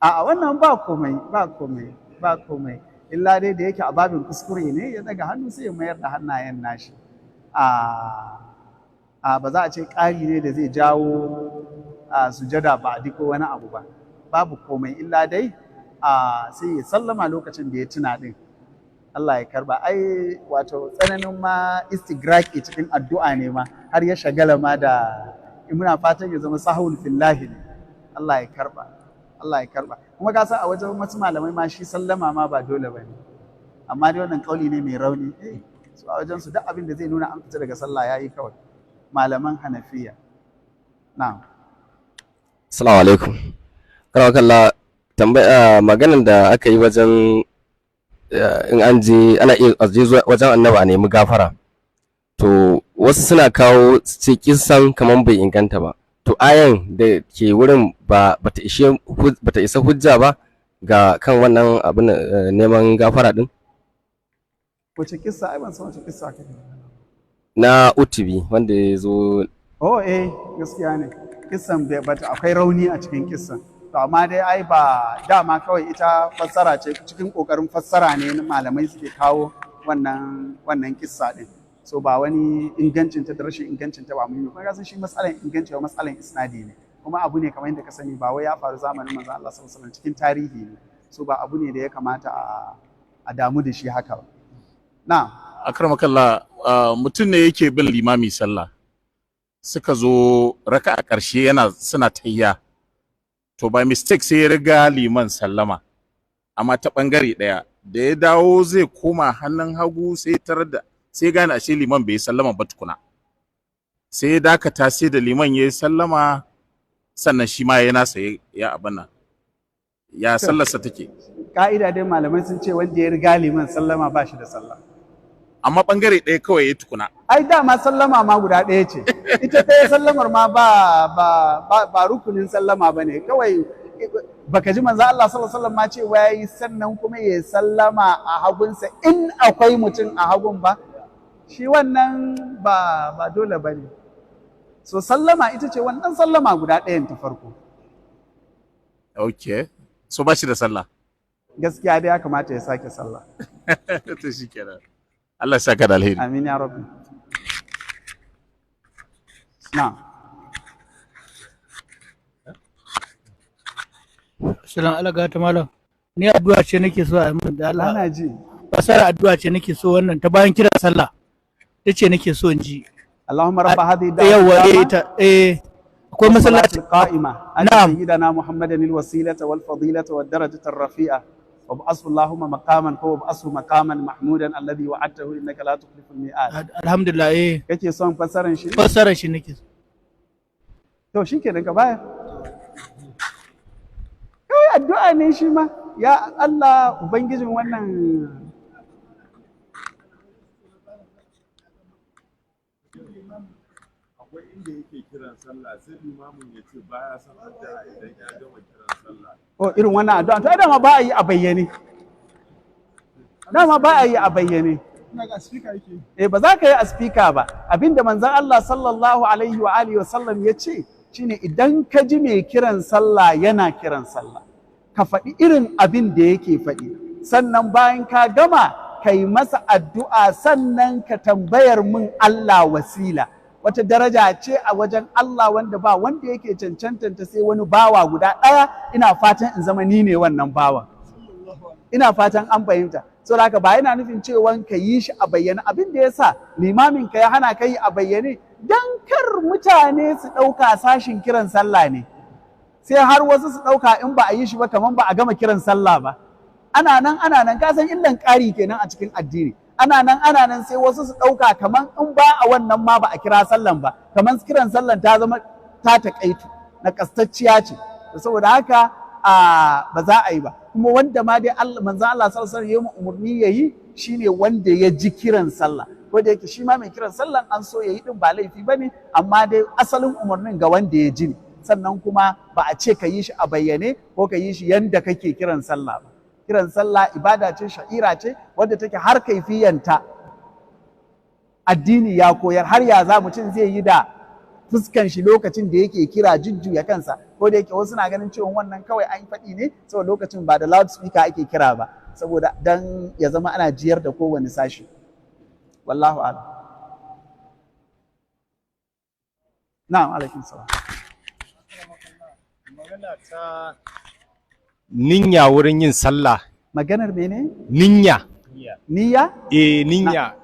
A wannan ba komai, ba komai, ba komai, illa dai da yake a babin kuskure ne ya daga hannu, sai ya mayar da hannayen nashi. A ba za a ce ƙari ne da zai jawo a sujada ba ko wani abu ba. Babu komai, illa dai a sai ya sallama lokacin da ya tuna din. Allah ya karba. Ai wato tsananin ma istigraki cikin addu'a ne ma har ya shagala ma da, muna fatan ya zama sahul fillahi ne. Allah ya karba, Allah ya karba. Kuma ka san a wajen wasu malamai ma shi sallama ma ba dole bane, amma dai wannan kauli ne mai rauni. So a wajen su duk abin da zai nuna an fita daga sallah yayi kawai, malaman Hanafiya. Na'am. Assalamu alaikum. Kalla tambaya, maganan da aka yi wajen in an je ana iya a je wajen annabi a nemi gafara. To wasu suna kawo su ce kisan kaman bai inganta ba. To ayan da ke wurin ba bata ishe bata isa hujja ba ga kan wannan abin neman gafara din? Wace kissa? Ai ban san wace kissa kake. Na Utubi wanda ya zo. Oh eh, gaskiya ne. Kissan bai bata, akwai rauni a cikin kissan. To amma dai ai ba dama kawai ita fassara ce, cikin kokarin fassara ne na malamai suke kawo wannan kissa din. So ba wani ingancin ta da rashin ingancin ta ba muhimmi. Kuma ka san shi matsalan inganci ba matsalan isnadi ne. Kuma abu ne kamar yadda ka sani, ba wai ya faru zamanin manzon Allah sallallahu alaihi wasallam, cikin tarihi ne. So ba abu ne da ya kamata a damu da shi haka ba. Na'am. Akramakallah, mutum ne yake bin limami sallah, suka zo raka a ƙarshe yana suna tayya, to by mistake sai ya riga liman sallama, amma ta ɓangare ɗaya. Da ya dawo zai koma hannun hagu, sai tarar da sai gane ashe liman bai yi sallama ba tukuna. Sai ya dakata sai da liman ya yi sallama, sannan shi ma ya nasa ya abin nan. Ya sallarsa take? Ka'ida dai malamai sun ce wanda ya riga liman sallama ba shi da sallah. Amma ɓangare ɗaya kawai ya tukuna. Ai dama sallama ma guda ɗaya ce. Ita ɗaya sallamar ma ba rukunin sallama ba ne. Kawai baka ji manzo Allah sallallahu alaihi wasallam ma ce wai sannan kuma ya sallama a hagunsa in akwai mutum a hagun ba. Shi wannan ba dole ba ne. So sallama ita ce wannan sallama guda ɗayan ta farko. Okay, so ba shi da sallah? Gaskiya dai ya kamata ya sake sallah. To shikenan. Allah ya saka da alheri. Amin ya rabbi. Na'am. Assalamu alaikum ta malam. Ni addu'a ce nake so a yi min da Allah. Ana ji. Fasara addu'a ce nake so wannan ta bayan kiran sallah. Ta ce nake so in ji. Allahumma rabba hadhihi da'wati Yawwa eh tamma. ta eh akwai masallaci القائمة أن نعم. سيدنا محمدا الوسيلة والفضيلة والدرجة الرفيعة وابعثه اللهم مقاما وابعثه مقاما محمودا الذي وعدته إنك لا تخلف الميعاد. Alhamdulillah eh. Kake son fassaran shi? Fassarar shi nake so. To shikenan ka baya. Kawai addu'a ne shi ma. Ya Allah ubangijin wannan Akwai inda yake kiran sallah sai limamin ya ce baya son addu'a idan ya gama kiran sallah. Oh, irin wannan addu'a to ai dama ba a yi a bayyane. Dama ba a yi a bayyane. Ina ga speaker yake. Eh, ba za ka yi a speaker ba. Abinda manzon Allah sallallahu alaihi wa alihi wa sallam ya ce shine idan ka ji mai kiran sallah yana kiran sallah, ka faɗi irin abin da yake faɗi, sannan bayan ka gama ka yi masa addu'a, sannan ka tambayar mun Allah wasila, wata daraja ce a wajen Allah wanda ba wanda yake cancantanta sai wani bawa guda ɗaya. Ina fatan in zama ni ne wannan bawan. Ina fatan an fahimta. Saboda haka ba yana nufin cewa ka yi shi a bayyane. Abin da yasa limamin ka ya hana ka yi a bayyane, dan kar mutane su ɗauka sashin kiran sallah ne, sai har wasu su ɗauka in ba a yi shi ba kaman ba a gama kiran sallah ba. Ana nan ana nan, ka san illan ƙari kenan a cikin addini. Ana nan ana nan sai wasu su ɗauka kaman in ba a wannan ma ba a kira sallan ba, kaman kiran sallan ta zama ta taƙaitu na kastacciya ce. Saboda haka a ba za a yi ba. Kuma wanda ma dai Allah, manzo Allah sallallahu alaihi wasallam ya umarni yayi shine wanda ya ji kiran sallah. Ko da yake shi ma mai kiran sallan an so yayi din, ba laifi bane, amma dai asalin umarnin ga wanda ya ji ne. Sannan kuma ba a ce ka yi shi a bayyane ko ka yi shi yanda kake kiran sallah ba. Kiran sallah ibada ce, sha'ira ce wadda take har kaifiyanta addini ya koyar, har ya za mutum zai yi da fuskan shi lokacin da yake kira, jujjuya kansa. Ko da yake wasu na ganin cewa wannan kawai an faɗi ne saboda lokacin ba da loudspeaker ake kira ba, saboda dan ya zama ana jiyar da kowane sashi. Wallahu a'lam. Na'am, alaikum salam. Magana ta ninya wurin yin sallah. Maganar mene? Ninya. Niyya? Eh, ninya.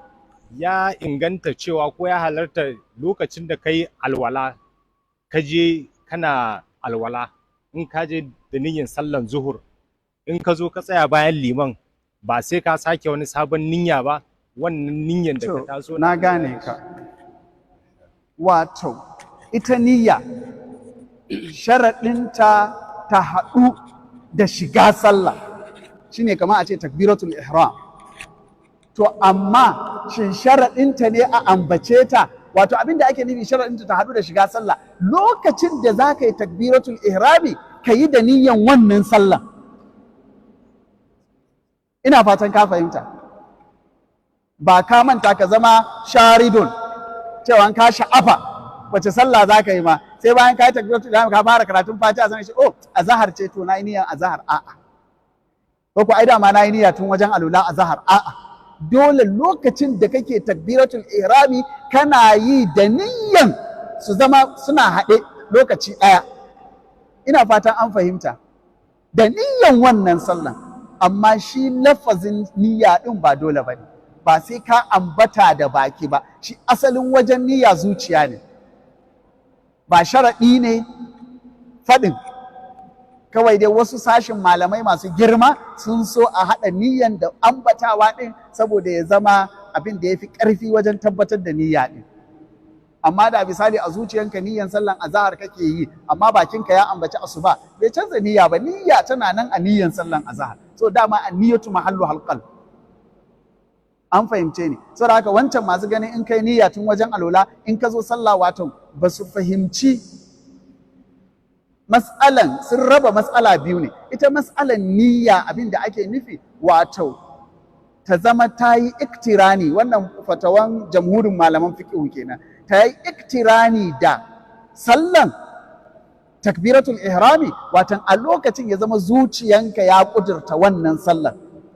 Ya inganta cewa ko ya halarta lokacin da kai alwala, ka je kana alwala, in ka je da niyyan sallan zuhur, in ka zo ka tsaya bayan liman, ba sai ka sake wani sabon niyya ba, wannan niyyan da ka To, taso? na gane ka. Wato, ita niyya sharaɗinta ta haɗu da shiga sallah, shine kamar a ce takbiratul ihram. To, amma shin sharaɗinta ne a ambace ta? Wato abin da ake nufi sharaɗinta ta haɗu da shiga sallah, lokacin da za ka yi takbiratul ihrami ka yi da niyyan wannan sallah. Ina fatan ka fahimta. Ba ka manta ka zama sharidun cewa ka sha'afa wace sallah za ka yi ma, sai bayan ka yi takbiratul ihram ka fara karatun fatiha sannan shi, oh, azhar ce, to na yi niyyar azhar, a'a. Ko ko ai dama na yi niyya tun wajen alula azhar, a'a. Dole lokacin da kake takbiratul ihrami kana yi da niyyan su zama suna haɗe lokaci ɗaya. Ina fatan an fahimta. Da niyyan wannan sallan, amma shi lafazin niyya ɗin ba dole ba ne, ba sai ka ambata da baki ba. Shi asalin wajen niyya zuciya ne, ba sharaɗi ne faɗin. Kawai dai wasu sashin malamai masu girma sun so a haɗa niyyan da ambatawa ɗin saboda ya zama abin da ya fi ƙarfi wajen tabbatar da niyya ɗin. Amma da misali a zuciyanka niyyan sallan azahar kake yi, amma bakinka ya ambaci asuba, bai canza niyya ba. Niyya tana nan a niyyan sallan azahar. So dama a niyyatu mahallu halqal. An fahimce ni? Saboda haka wancan masu ganin in kai niyya tun wajen alola in ka zo sallah, wato ba su fahimci mas'alan, sun raba mas'ala biyu ne. Ita mas'alan niyya abin da ake nufi wato ta zama ta yi iktirani, wannan fatawan jamhurin malaman fiqh kenan, ta yi iktirani da sallan takbiratul ihrami, watan a lokacin ya zama zuciyanka ya kudurta wannan sallan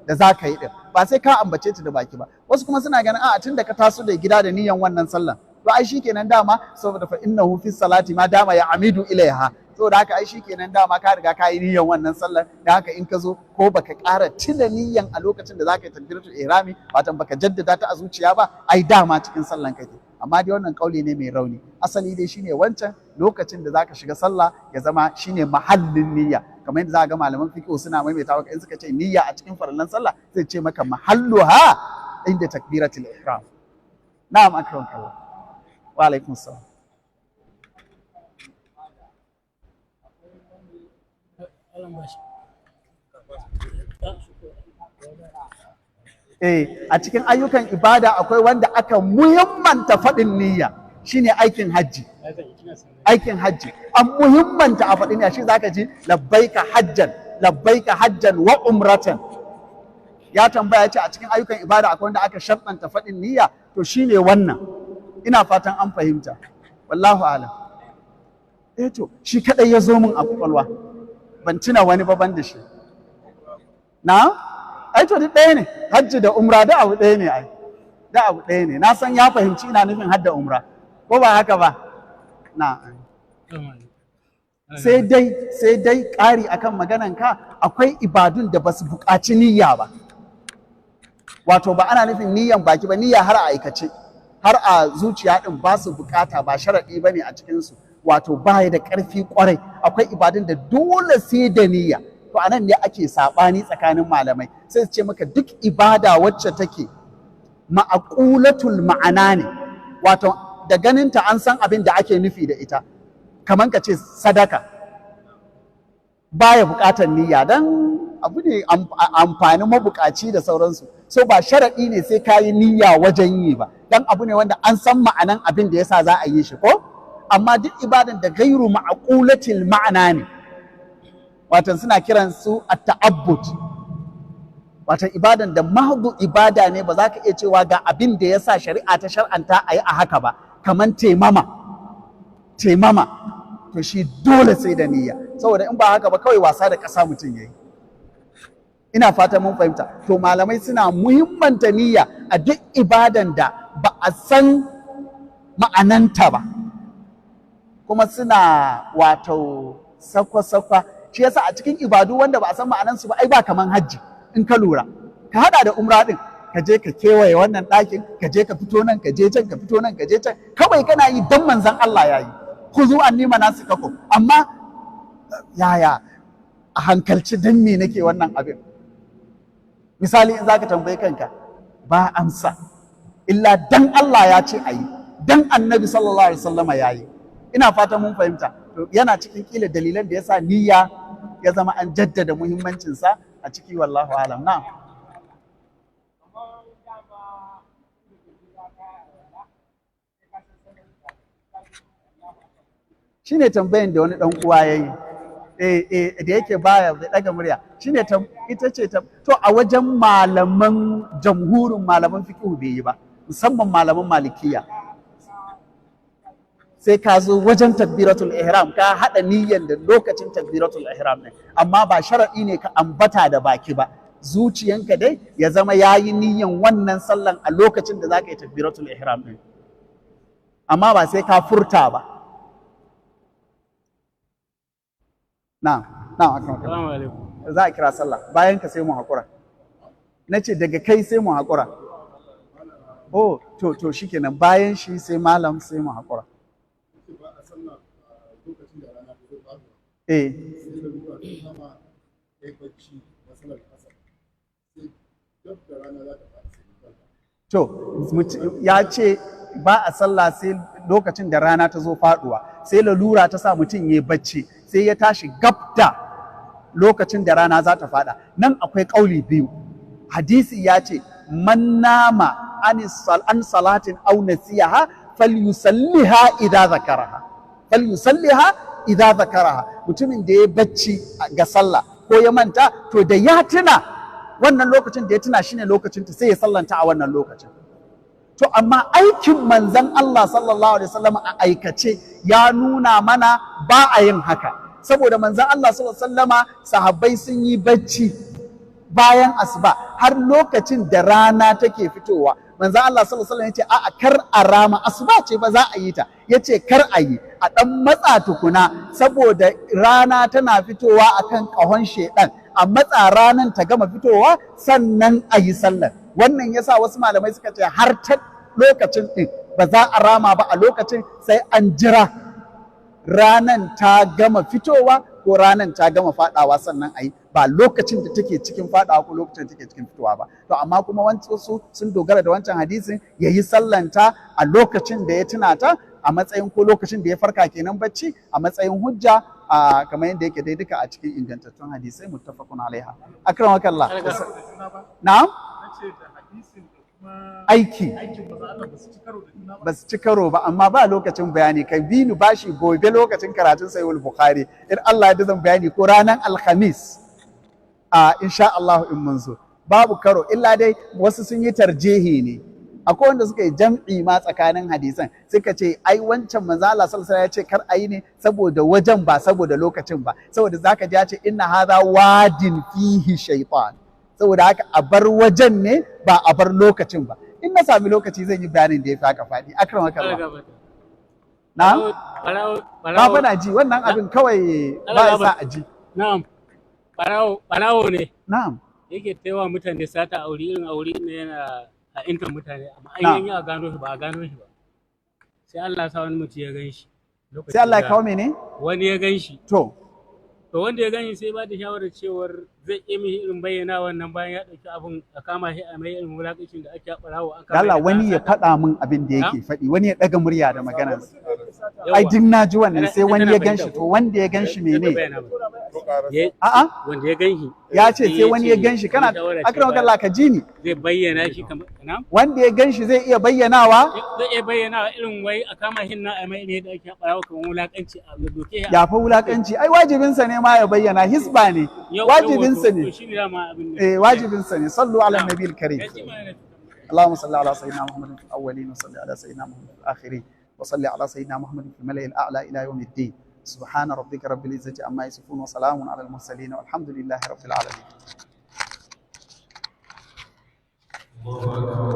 da za ka yi din. Ba Ba sai ka ambace ta da baki ba. Wasu kuma suna ganin a'a, tun da ka taso da gida da niyan wannan sallan, to ai shikenan dama, saboda fa innahu fi salati ma dama ya amidu ilaiha. Saboda haka ai shikenan, dama ka riga ka yi niyan wannan sallar. Da haka in ka zo, ko baka ƙara tuna niyan a lokacin da zaka yi takbiratul ihrami, watan baka jaddada ta a zuciya ba, ai dama cikin sallan kake. Amma dai wannan kauli ne mai rauni. Asali dai shine wancan, lokacin da zaka shiga sallah ya zama shine mahallin niyya, kamar yadda za ga malaman fiqh suna maimaita maka. In suka ce niyya a cikin farallan sallah, zai ce maka mahalluha inda takbiratul ihram. Na'am, akramukallah. Wa alaikum salam. A cikin ayyukan ibada akwai wanda aka muhimmanta faɗin niyya, shine aikin hajji. Aikin hajji an muhimmanta a faɗin niyya. Shi zaka ji labbaika hajjan, labbaika hajjan wa umratan. Ya tambaya ce a cikin ayyukan ibada akwai wanda aka sharɗanta faɗin niyya, to shine wannan. Ina fatan an fahimta, wallahu alam. Eh, to shi kadai ya zo min a kwakwalwa, ban tuna wani ba ban da shi. Na ai to duk ɗaya ne, hajji da umra da abu ɗaya ne, ai da abu ɗaya ne. Na san ya fahimci ina nufin hadda umra, ko ba haka ba? Na sai dai ƙari akan maganan ka, akwai ibadun da ba su buƙaci niyya ba, wato ba ana nufin niyyan baki ba, niyya har a aikace har a zuciya din ba su bukata, ba sharaɗi ba ne a cikinsu, wato ba da ƙarfi ƙwarai. Akwai ibadun da dole sai da niyya. To anan ne ake saɓani tsakanin malamai, sai su ce maka duk ibada wacce take ma'aqulatul ma'ana ne, wato da ganinta an san abin da ake nufi da ita, kamar ka ce sadaka, baya buƙatar niyya, dan abu ne amfanin mabukaci da sauransu. So ba sharaɗi ne sai ka yi niyya wajen yi ba, dan abu ne wanda an san ma'anan abin da yasa za a yi shi ko. Amma duk ibadan da gairu ma'qulatil ma'ana ne, watan suna kiran su at-ta'abbud, watan ibadan da mahdu ibada ne, ba za ka iya cewa ga abin da yasa shari'a ta shar'anta a yi a haka ba, kaman taimama. Taimama to shi dole sai da niyya, saboda in ba haka ba kawai wasa da ƙasa mutum yayi. Ina fata mun fahimta. To malamai suna muhimmanta niyya a duk ibadan da ba a san ma'ananta ba, kuma suna wato sakwa-sakwa. Shi yasa a cikin ibadu wanda ba a san ma'anansu ba, ai ba kaman hajji. In ka lura, ka hada da umra din, ka je ka kewaye wannan ɗakin, ka je ka fito nan, ka je can, ka fito nan, ka je can, kawai kana yi don manzon Allah ya yi, khuzu anni manasikakum. Amma yaya a hankalci, dan me nake wannan abin? Misali, in zaka tambayi kanka, ba amsa illa dan Allah ya ce a yi, dan Annabi sallallahu alaihi wasallama ya yi. Ina fatan mun fahimta. To yana cikin kila dalilan da yasa niyya ya zama an jaddada muhimmancinsa a ciki, wallahu alam. Na'am. Shine tambayan da wani dan uwa yayi, da yake baya bai daga murya, shine ita ce to a wajen malaman jamhurin malaman fiqh bai yi ba, musamman malaman malikiya. Sai ka zo wajen takbiratul ihram ka haɗa niyyan da lokacin takbiratul ihram ne, amma ba sharaɗi ne ka ambata da baki ba. Zuciyanka dai ya zama yayi niyyan wannan sallan a lokacin da zaka yi takbiratul ihram din, amma ba sai ka furta ba. Na'am, na'am, Assalamu alaikum. Za a kira sallah, bayan ka sai mu haƙura. Na ce daga kai sai mu haƙura. Oh, to shikenan, bayan shi sai malam, sai mu haƙura. Eh. To, ya ce ba a sallah sai lokacin da rana ta zo faduwa, sai lalura ta sa mutum ya bacci, sai ya tashi gabda lokacin da rana za ta fada. Nan akwai ƙauli biyu. Hadisi ya ce, man nama an salatin aw nasiyaha falyusalliha idza zakaraha. Falyusalliha idza zakaraha. Mutumin da ya bacci ga sallah ko ya manta, to da ya tuna wannan lokacin da ya tuna shine lokacin ta, sai ya sallanta a wannan lokacin. To amma aikin manzon Allah sallallahu alaihi wasallam a aikace ya nuna mana ba a yin haka, saboda manzon Allah sallallahu alaihi wasallama sahabbai sun yi bacci bayan asuba har lokacin da rana take fitowa. Manzo Allah sallallahu alaihi wasallam yace a'a, kar a rama, asuba ce ba za a yi ta, yace kar a yi, a dan matsa tukuna saboda rana tana fitowa akan kahon shedan, a matsa ranan ta gama fitowa sannan a yi sallar. Wannan yasa wasu malamai suka ce har ta lokacin din ba za a rama ba a lokacin, sai an jira ranan ta gama fitowa ko ranan ta gama fadawa sannan a yi, ba lokacin da take cikin fadawa ko lokacin da take cikin fitowa ba. To amma kuma wasu sun dogara da wancan hadisin, ya yi sallanta a lokacin da ya tuna ta a matsayin ko lokacin da ya farka kenan bacci a matsayin hujja, a kamar yadda yake dai duka a cikin ingantattun hadisai muttafaqun alaiha. Akramakallah. Na'am, aiki ba su ci karo ba, amma ba lokacin bayani, kai bi ni bashi gobe lokacin karatun Sahihul Bukhari in Allah ya zan bayani, ko ranar Alhamis a insha Allah in mun zo. Babu karo, illa dai wasu sun yi tarjihi ne. Akwai wanda suka yi jam'i ma tsakanin hadisan, suka ce ai wancan manzo Allah sallallahu alaihi wasallam ya ce kar ayi ne saboda wajen ba saboda lokacin ba, saboda zaka ji ya ce inna hadha wadin fihi shaytan, saboda haka a bar wajen ne ba a bar lokacin ba. In na sami lokaci zan yi bayanin da ya fi haka faɗi. Akramakallah. Na'am, ba fa na ji wannan abin kawai ba ya sa a ji. Na'am, ɓarawo ne. Na'am. Yake taiwa mutane sata aure, irin aure ne yana a intan mutane, amma an yi a gano shi ba a gano shi ba. Sai Allah ya sa wani mutum ya gan shi. Sai Allah ya kawo mene? Wani ya gan shi. To. To wanda ya gani sai ba da shawarar cewar zai iya mishi irin bayyana wannan bayan ya ɗauki abun a kama shi a mai irin wulaƙancin da ake ɓarawo an kama Allah wani ya faɗa min abin da yake faɗi, wani ya ɗaga murya da maganarsa. Ai duk na ji wannan, sai wani ya ganshi, to wanda ya ganshi mene? A'a, wanda ya ganshi ya ce sai wani ya ganshi, kana akramakallah ka ji ni. Zai bayyana shi kamar na'am, wanda ya ganshi zai iya bayyanawa, zai iya bayyanawa irin wai a kama shi na a mai irin yadda ake ɓarawo kamar wulaƙanci a doke shi. Ya fa wulaƙanci, ai wajibinsa ne ma ya bayyana, hisba ne, wajibinsa ne. Eh, wajibinsa ne. Sallu ala nabiyil karim. اللهم صل على سيدنا محمد في الأولين، وصل على سيدنا محمد في الآخرين، وصل على سيدنا محمد في الملأ الأعلى إلى يوم الدين. سبحان ربك رب العزة عما يصفون، وسلام على المرسلين، والحمد لله رب العالمين. الله أكبر.